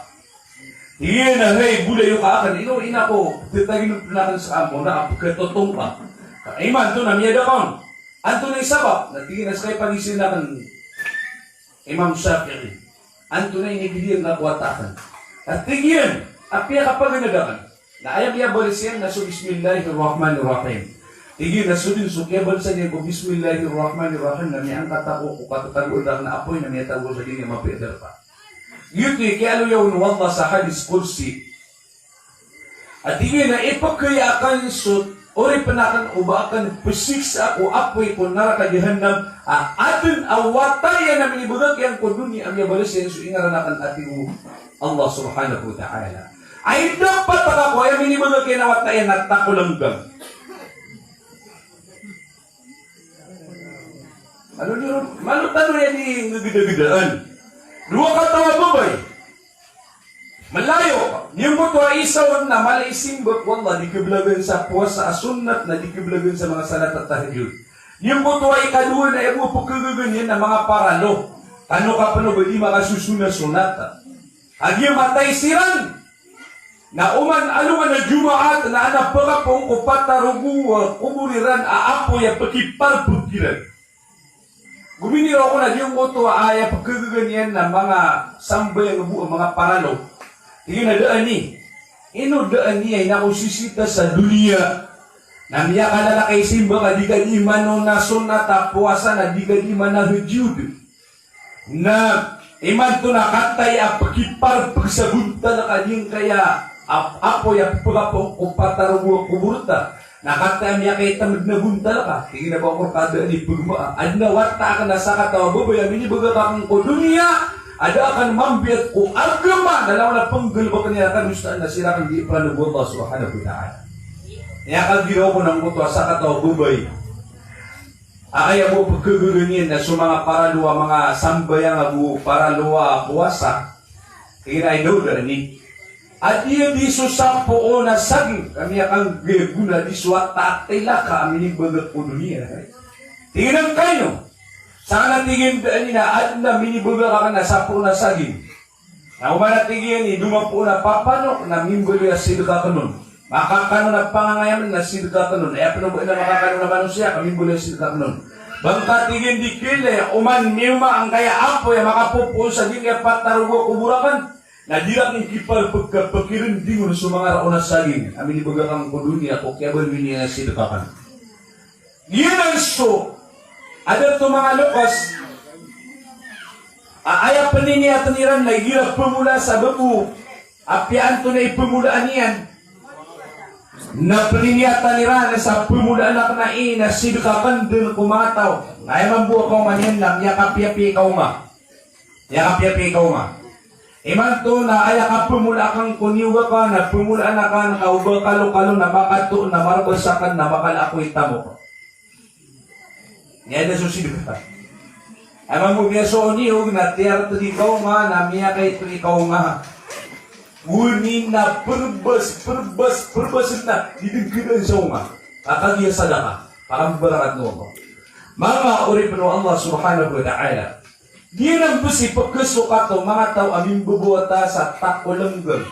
Tig iyan a, "Hay, bolayoka akn, ino, ino ko thataginpn akn sa ampo na a pkhatotong ka. Ka imanto na miyada ka on. Antonaa i sabap?" Na tig iyan a, "Ska i pagiza akn, Imam Shafi'i. Antonaa i inibgay ngka ko wata akn?" Na tig iyan a, "Apiya kapaganad akn." Na aya miyabalas iyan na so Bismillahir Rahmanir Rahim. Tig iyan a so dn so kiyabalasa niyan ko Bismillahir Rahmanir Rahim na miyangkat ako ko katatagoan rakn a apoy na miyatago sa giyangkai a mapiya a darpa. Giyoto i kiyaaloya on o Allah sa hadis qudsi. A tig iyan a ipkaya akn so oripn akn o ba akn pzisiksaan ko apoy ko naraka Jahannam a adn a wata iyan a minibgay akn ko doniya a miyabalas iyan so ingaran akn a tig o Allah subhanahu wa ta'ala. Ay dapat a ka ko aya minibgay akn a wata iyan a takolanggang. Ano niyo, malo tano iyan i nggdagdaan. Dowa kataw a babay. Malayo, giyangkoto a isa on na mala i simba ko Allah, di khablagan sa powasa a sunnat, na di khablagan sa manga salat a tahajjud. Giyangkoto a ikadowa na aya bo a pkhagaga niyan na manga paralo. Kano ka pn o ba di makasoson a sunnat. Kagiya matay siran. Na oman alongan a Jumaat na adn a pkapong ko patarogo a kobor iran a apoy a pkhiparpg kiran. Gominiraw ako na giyangkoto a aya pkhagaga niyan na manga sambayang bo a manga paralo. Tig iyan a da a ini. Ino da a ini a ina ko sisita sa doniya. Na miyakalalakay simba ka di ka di manona sunnat a powasa na di ka di manahajjud. Na imanto na kataya a pkhiparpg sa bontal ka giyangkaya a apoy a pkapong ko patarogo a kobor ta. Na kataya a miyakaitmd na bontal ka. Tig iyan a ba ko rka da a ini pgmaa. Adn a wata akn a sakataw a babay a minibgay akn ko doniya a da akn mambiyat ko agama na langon a pnggalbkn iyan a kadosaan na sirakn di ipralo o Allah subhanahu wa ta'ala. Aya kagiraw ko na angkoto a sakataw a babay a aya bo pkhagaga niyan na so manga paralo a manga sambayang ago paralo a powasa. Tig iyan a ino da a ini. A di a di so sapoon a saging ka miyakanggay a gona di so wata a tilaka a minibgay ko doniya. Tig iyan a kaino. Sakn a tig iyan da a ini na adn a minibgay akn a sapoon a saging. Na oman a tig iyan i domapoon a papanok na mimbaloy a sidka akn on. Makakanon a pangangayamn na sidka akn on. Aya pn o ba na makakanon a manosiya ka mimbaloy a sidka akn on. Ba ngka tig iyan di khailay, oman miyaoma angkaya apoy a makapopoon sa giyangkaya patarogo a kobor akn. Na di rakn khiparpg ka pkhirnding on so manga raon a saging a minibgay akn ko doniya ko kiyabaloy niyan a sidka akn. Giyanan so, adn oto manga loks a aya pniniyatn iran na igira pmolaa sa babo, apiya antonaa i pmolaan iyan. Na pniniyatan iran sa pmolaan akn ai na sidka akn dn ko manga taw. Na aya mambo a kaoma niyan na miyakapiyapiya i kaoma. Miyakapiyapiya i kaoma. Imanto na aya kapmolaa akn ko niyog akn na pmolaan akn ka o ba kalokalo na makato na marbas akn na makala ako i tamok. Aya da so sidka. Aya mambo miyasowa o niyog na tiyartd i kaoma na miyakaito i kaoma. Gowani na perbas, perbas, perbas na di dn kdaan sa onga. Ka kagiya sadaka, pakambarakat o Allah. Manga oripn o Allah subhanahu wa ta'ala. Giyanan bs i pkhasokat o manga taw a mimbabawata sa tako lnggang.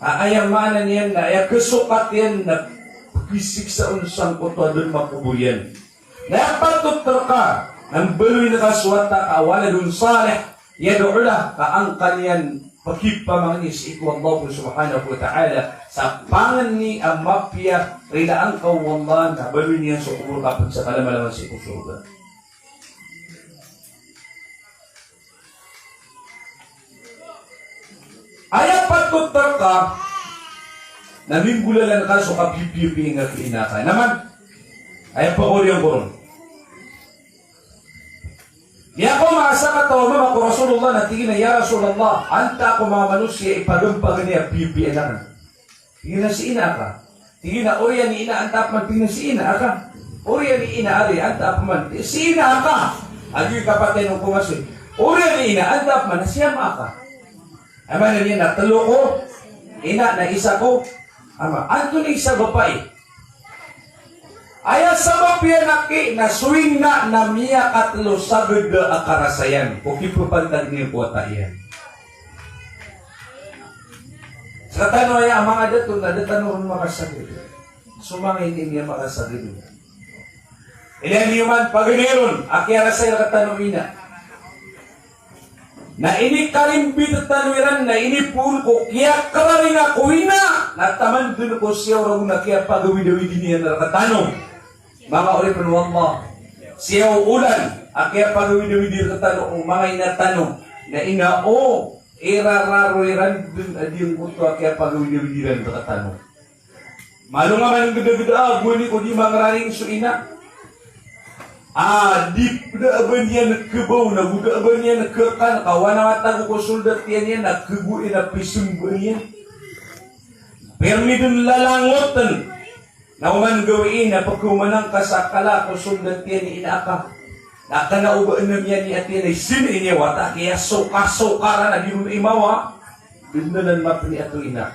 A, aya maana niyan na aya khasokat iyan na pkhisiksa on sangkoto a dn makobor iyan. Na aya patot rka na mbaloyin ka so wata ka waladun salih yad'u lah, ka angka niyan pkhipamangni sii ko Allah subhanahu wa ta'ala sa pangni a mapiya, rilaan ka o Allah na baloy niyan so kobor ka pd sa kalamalaman sii ko sorga. Aya patot rka na minggolalan ka so kapipiyapiya ngka ki ina ka. Na man, aya pakaoriyan ko ron. Miyakaoma a sakataw a mama ko Rasulullah na tig iyan a, "Ya Rasulullah, antaa ko manga manosiya i pagampagn iyan a piyapiya akn?" Tig iyan a si ina aka. Tig iyan a oriyan i ina antaa pman, tig iyan a si ina aka. Oriyan i ina ari antaa pman, si ina aka. Agi kapatay o komasoy. Oriyan i ina antaa pman, si ama aka. Aya maana niyan na tlo ko ina na isa ko ama. Antonaa i sabap ai? Aya sabap iyan aki na so ina na miyakatlo sa gda a karasayan ko kipapantag iyan ko wata iyan. Sa tano aya a manga dato na da tano ron makasagad. So manga ini niyan makasagad. Ilaya niyo man paganay ron a kiyarasay rktano o ina. Na inikarimbit tano iran na inipoon ko kiyakraringa ko ina, na taman dn ko siyaw ragon a kiyapagawidawidi niyan rktano. Manga oripn o Allah, siyaw olan a kiyapagawidawidi rktano o manga ina tano, na ina o irararo iran dn a giyangkoto a kiyapagawidawidi iran rktano. Malo nga man gdagda a gowani ko di mangraring so ina. A di pd a ba niyan khabaw na go da a ba niyan khakan ka wana wata go ko sold a tiyan iyan na khago iyan a pismbaan iyan. Pirmi dn lalangotn. Na oman gawii na pkhaomanan ka sa kala ko sold a tiyan i ina aka. Na kna o ba nm iyan i atiyan a isin ini a wata kiyasokasokaran a di ron imawa. Bndalan mapni ato ina.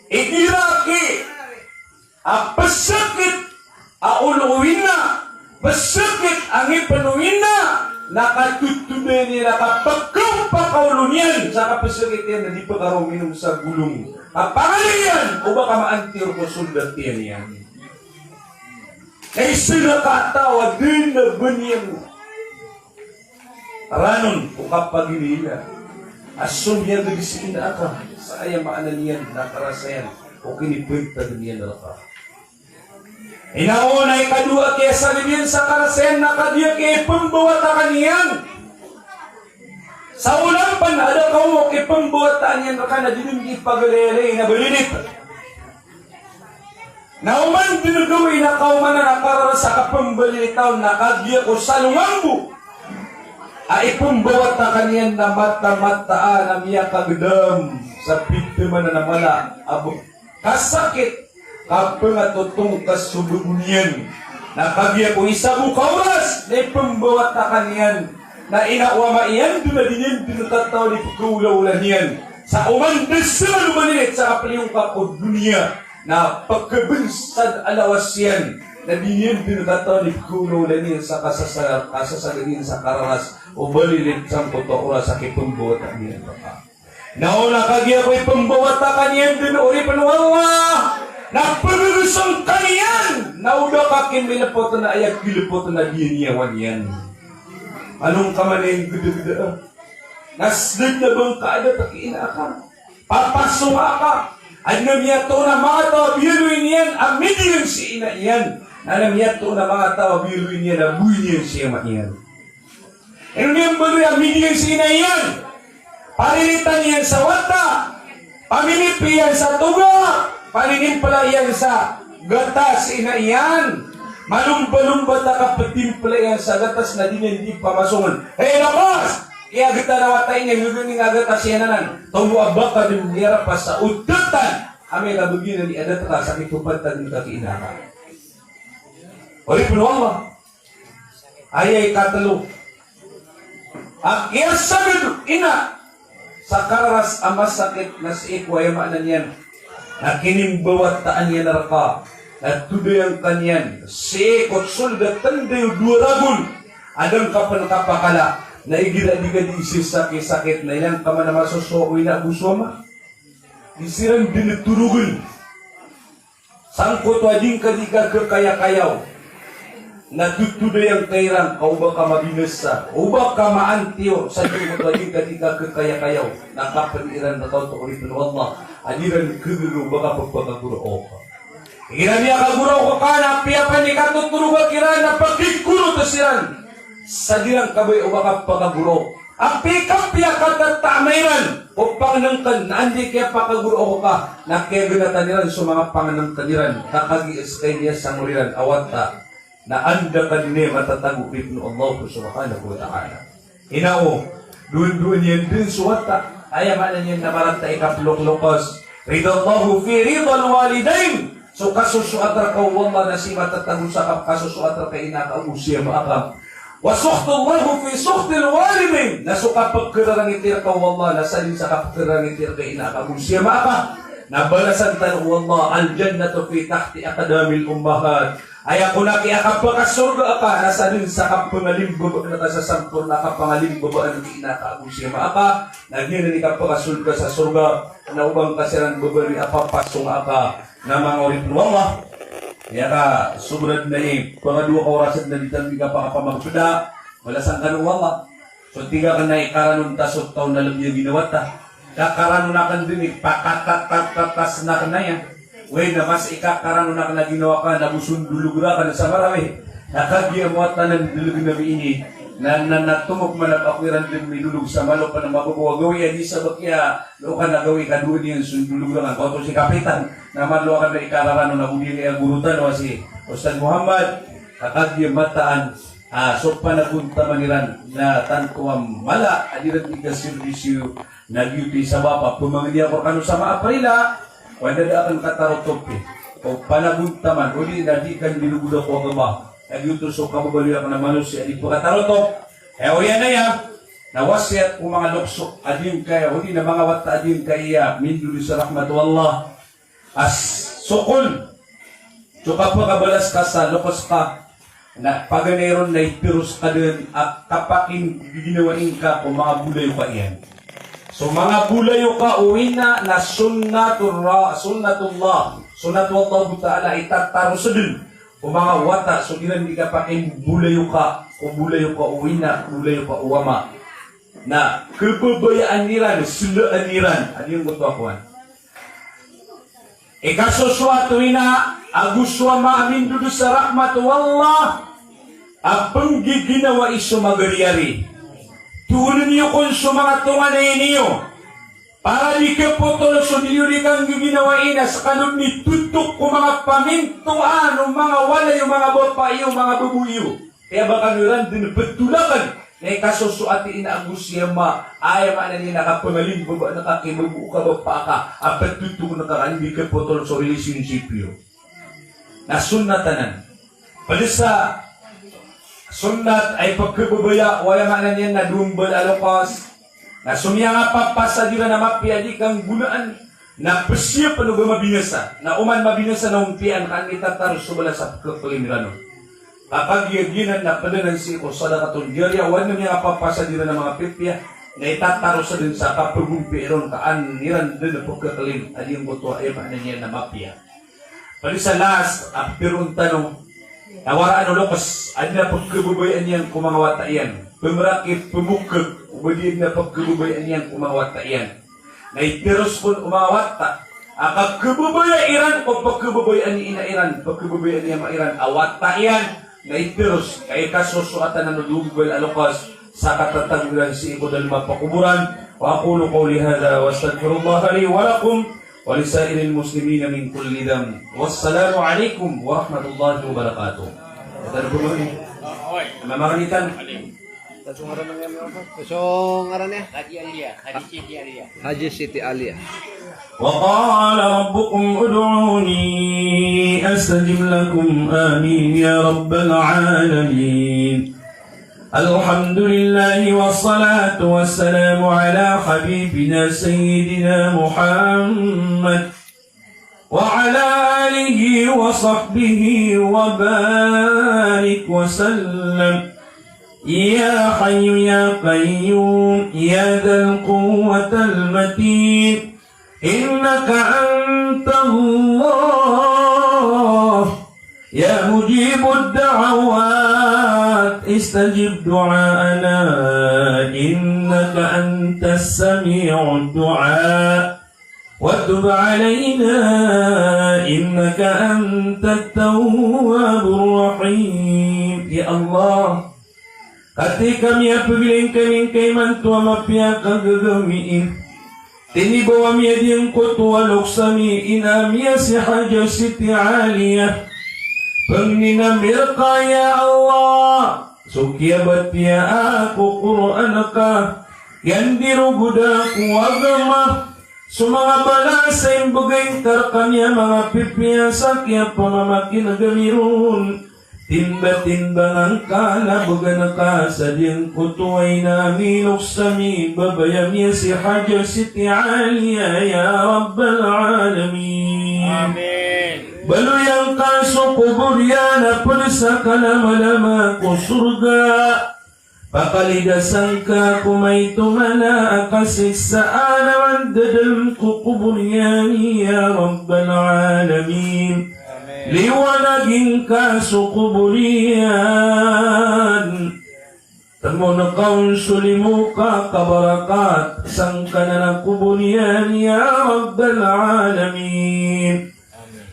Igira ki a psakit a olo o ina, psakit a ngipn o ina, na katotoda niyan a kapkaw pakaolo niyan sa kapsakit iyan na di pkharominom sa golong. Kapanganin iyan o ba ka maantiyor ko sold a tiyan iyan. Kay sii na kataw a dn a ba niyan ranon ko kapagilila a somiyagad si ina aka sa aya maana niyan na karasayan o kinipantag iyan rka. Ina o, na ikadowa a kiyasagad iyan sa karasayan na kagiya kipmbawataan iyan. Sa olan pn a da ka o kipmbawataan iyan rka na di dn di pagalaylay na balilit. Na oman dn gawii na kaomanan a kararasa a kapmbalilit on na kagiya ko salongan bo a ipmbawata ka niyan na matamataan a miyakagdam sa pithamanan a mala a bo kasakit, kapngatotong ka so bgo niyan. Na kagiya ko isa bo ka oras na ipmbawata ka niyan na ina o ama iyan dn a di niyan dn katawan i pkhaolaola niyan. Sa oman da sa malilit sa kapliyongka ko doniya na pkhabnsad a lawas iyan na di niyan dn katawan i pkhaolaola niyan sa kasasa-, kasasagad iyan sa kararas o balilit sangkoto a oras a kipmbawata niyan rka. Na o na kagiya ko ipmbawata ka niyan dn, oripn o Allah, na pggsong ka niyan, na o da ka kimilpot na aya kilpot na di niyan wan iyan. Anong ka man aya gdagda? Na sdn na ba ngka adat a ki ina aka? Papasonga ka. Adn a miyatoon a manga taw a biyaloy niyan a midiyan si ina iyan. Na adn a miyatoon a manga taw a biyaloy niyan a boy niyan si ama iyan. Ino niyan baloy a midiyan si ina iyan? Palilitan iyan sa wata, pamilipi iyan sa toga, palinimpla iyan sa gatas si ina iyan. Malombalomba ta ka ptimpla iyan sa gatas na di niyan di pamasongan. Hey, lakas! Iyagtan a wata iyan, gaganing a gatas iyan anan. Tomo a baka dn miyarpa sa otatan. Amay ka bgi na di adat ka sa kipapantag ka ki ina ka. Oripn o Allah. Aya ikatlo a kiyasagad o ina Sa kararas a masakit na sii ko aya maana niyan na kinimbawataan iyan rka, na todayan ka niyan sii ko sold a tnday o dowa ragon a da ngka pn kapakala, na igira di ka di sii sakisakit na ilan ka man a masosowa o ina ago so ama. Di siran dn torogn. Sangkoto a di ngka di kakayakayaw na totodayan ka iran ka oba ka mabinasa, oba ka maantiyo, sangkoto a di ngka di kakayakayaw na kapn iran rka oto, oripn o Allah, a di ran kagaga oba ka pphakagoraok ka. Igira miyakagoraok ka na apiya pn i katotorog a kiran na pakigorot siran sa di ran kabaya oba ka pphakagoraok. Apiya ka piyakatataama iran ko pangnngkn, na anda i kiyapakagoraok ka na kiyagnatan iran so manga pangnngkn iran, ka kagiya skaniyan sa ngoriran a wata na anda ka dn iyan matatago, oripn o Allah subhanahu wa ta'ala. Ina o, doondoon iyan dn so wata. Aya maana niyan na marata i kaplokloks. Ridallahu fi ridal walidain. So kasosoat rka o Allah na sii matatago sa kap-, kasosoat rka i ina ka ago si ama ka. Wa sukhtullahi fi sukhtil walidain. Na so kapkhararangiti rka o Allah na sadn sa kapkhararangiti rka i ina ka ago si ama ka. Na balasan tano o Allah, al-jannatu fi tahti aqdamil ummahat. Aya kon a kiyakapakasorga ka na sadn sa kapangalimbabaan ka sa samporna a kapangalimbabaan ki ina ka ago si ama ka. Na giyanan i kapakasorga sa sorga na oba ngka siran babaloy a papasonga ka. Na manga oripn o Allah, aya kasobrad na i pangadowa ka oras na di tano di kapakapamagpda. Balasan kano o Allah. So tig akn a ikaranon ta so taw na lbi a ginawa ta. Kakaranon akn dn i pakatatatasn akn aya. Oway, na mas ikakaranon akn a ginawa ka na bo sondolog rakn sa Marawi. Na kagiya mo a tanan dlg na bi ini. Na, na, na tomok man a ba ako iran dn midolog sa malo pn a mababaw a gawii a di sa ba kiya lokan a gawii ka doon iyan sondolog rakn. Kaoto si kapitan. Na malo akn na ikararanon a bo di aya goro tano a si Ustadh Muhammad. Ka kagiya mataan a so panagontaman iran na tanto a mala a di ran di kaserbisyo na giyoto i sabap a pmangni ako rkano sa maap a rila, o anda da akn katarotop i ko panagontaman, odi na di kandilogod ako agama, na giyoto so kababaloy akn a manosiya a di pkatarotop. Aya oyan aya na wasiyat ko manga lokso a di ngka aya, odi na manga wata a di ngka aya mindod sa rahmat o Allah. A so kon, so kapakabalas ka sa lokes ka, na paganay ron na iteros ka den a kapakiginawai ngka ko manga bolayoka iyan. So manga bolayoka o ina na sunnatur ra-, sunnatullah, sunnatullah Ta'ala, i tatarosen den ko manga wata so iran di kapakibolayoka, ko bolayoka o ina, bolayoka o ama. Na kebebayaan iran, selaan iran, a di ngkoto a kowan. Ikasosoat o ina ago so ama a mindod sa rahmat o Allah a penggiginawai so magariyari. Togonen iyo kon so manga tonganay niyo. Para di kepotol so di iyo di kanggiginawai na sekano den i totok ko manga pamintoan o manga walay o manga bapa iyo, manga bebo iyo. Kaya ba kano iran den petolaken na ikasosoat i ina ago si ama, aya maana niyan na kapangalimbabaan ka ki bebo ka bapa ka, a petotoken ka ka di kepotol so relationship iyo. Na sunnat anan. Ped sa sunnat a ipekebebaya, aya maana niyan na dombal a lokas. Na so miyangapapasad iran a mapiya a di kanggonaan, na pesiyapen o ba mabinasa. Na oman mabinasa na ompiyaan ka an itataros so balas a pekekelim iran on. Ka kagiya giyanan na ped anan sii ko sadaqatul jariyah, o aden a miyangapapasad iran a manga pipiya, na itataros den sa kapegompiya iran ka an iran den a pekekelim a di ngkoto a aya maana niyan na mapiya. Ped sa last, a peteroon tano, na waraan o lokas, aden a pekebebayaan iyan ko manga wata iyan. Pemeraki, pemokek, o ba di aden a pekebebayaan iyan ko manga wata iyan. Na iteros kon o manga wata a kakebebaya iran ko pekebebayaan i ina iran, pekebebayaan i ama iran a wata iyan. Na iteros, ka ikasosoat anan o dombal a lokas sa katatago iran sii ko dalem a pakoboran. Wa aqulu qawli hadha wa astaghfirullaha li wa lakum wa lisairil muslimina min kulli dhanb. Wassalamu alaikum warahmatullahi wabarakatuh. Wata na pemangni. Mamangni tano. Ito so ngaran iyan, ito so ngaran iyan. Haji Alia, Haji Siti Alia. Haji Siti Alia. Wa qala rabbukum ud'uni astajib lakum. Amin ya rabbal alamin. الحمد لله والصلاة والسلام على حبيبنا سيدنا محمد وعلى آله وصحبه وبارك وسلم. يا حي يا قيوم يا ذا القوة المتين، إنك أنت الله يا مجيب الدعوات، استجب دعاءنا إنك أنت السميع الدعاء، وتب علينا إنك أنت التواب الرحيم. Ya Allah, katii kami a pagilay ngka imanto a mapiya a kagagawii. Tinibaw ami a diyangkoto a loks ami, ina ami a si Hajah Siti Aliyah. Pangnin ami rka ya Allah so kiyabatiyaa ko Qur'an ka, kiyandirogod ko agama, so manga balas a imbgay ngka rkami a manga pipiya sa kiyapamamakineg ami ron. Timbatimbangan ka na bgan ka sa diyangkoto a ina ami, loks ami, babay ami a si Hajah Siti Aliyah, ya Rabbal Alamin. Amin. Baloy angka so kobor iyan a pd sa kalamalama ko sorga. Pakalidas angka ko maito mala a kasiksaan a mandadalm ko kobor iyan, ya Rabbal Alamin. Amin. Liwanagi ngka so kobor iyan. Tmon ka on so limo ka kabarakat sangkanan a kobor iyan, ya Rabbal Alamin.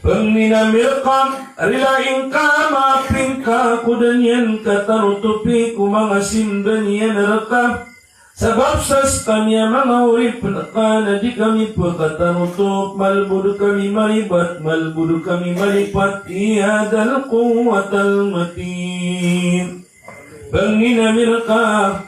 Pangnin ami rka, rilai ngka, maapi ngka ko da niyan katarotopi ko manga simba niyan rka. Sabap sa skami a manga oripn ka na di kami pkatarotop, malbod kami maribat, malbod kami malipat, ya Dhal Quwwatal Matin. Pangnin ami rka,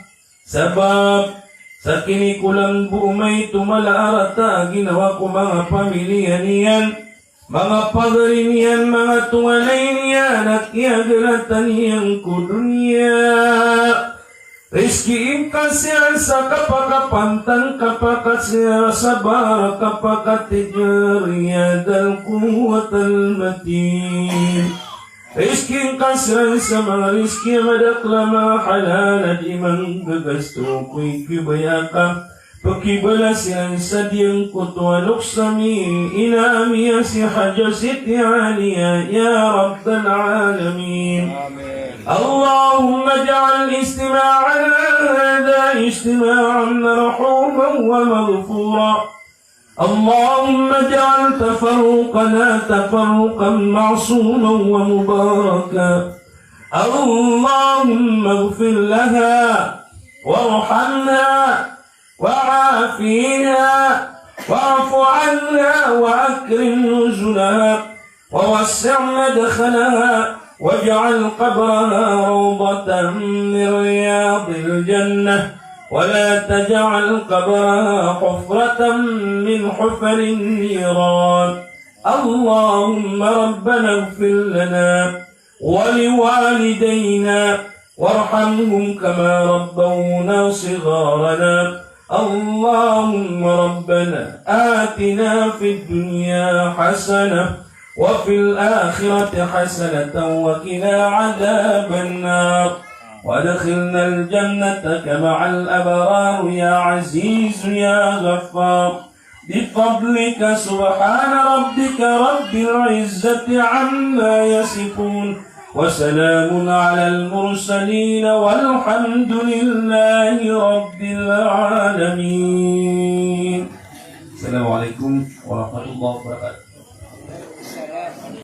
sabap sa kinikolang bo o maito mala a rata a ginawa ko manga pamiliya niyan, manga pagari niyan, manga tonganay niyan a kiyagalatan iyan ko doniya. Rizkii ngka siran sa kapakapantang, kapakasiran sa bar, kapakatigar, ya Dhal Quwwatal Matin. Rizkii ngka siran sa manga rizki a madakl a manga halal a di manggagasto ko ikibaya ka. Pkibalas iyan sa diyangkoto a loks ami, ina ami a si Hajah Siti Aliyah, ya Rabbal Alamin. Amin. اللهم اجعل اجتماعنا هذا اجتماعا مرحوما ومغفورا. اللهم اجعل تفرقنا تفرقا معصوما ومباركا. اللهم اغفر لها وارحمها وعافها واعف عنها وأكرم نزلها ووسع مدخلها واجعل قبرها روضة من رياض الجنة ولا تجعل قبرها حفرة من حفر النيران. اللهم ربنا اغفر لنا ولوالدينا وارحمهم كما ربونا صغارا. اللهم ربنا آتنا في الدنيا حسنة وفي الآخرة حسنة وقنا عذاب النار وأدخلنا الجنة مع الأبرار يا عزيز يا غفار. بفضلك سبحان ربك رب العزة عما يصفون وسلام على المرسلين والحمد لله رب العالمين. السلام عليكم ورحمة الله وبركاته.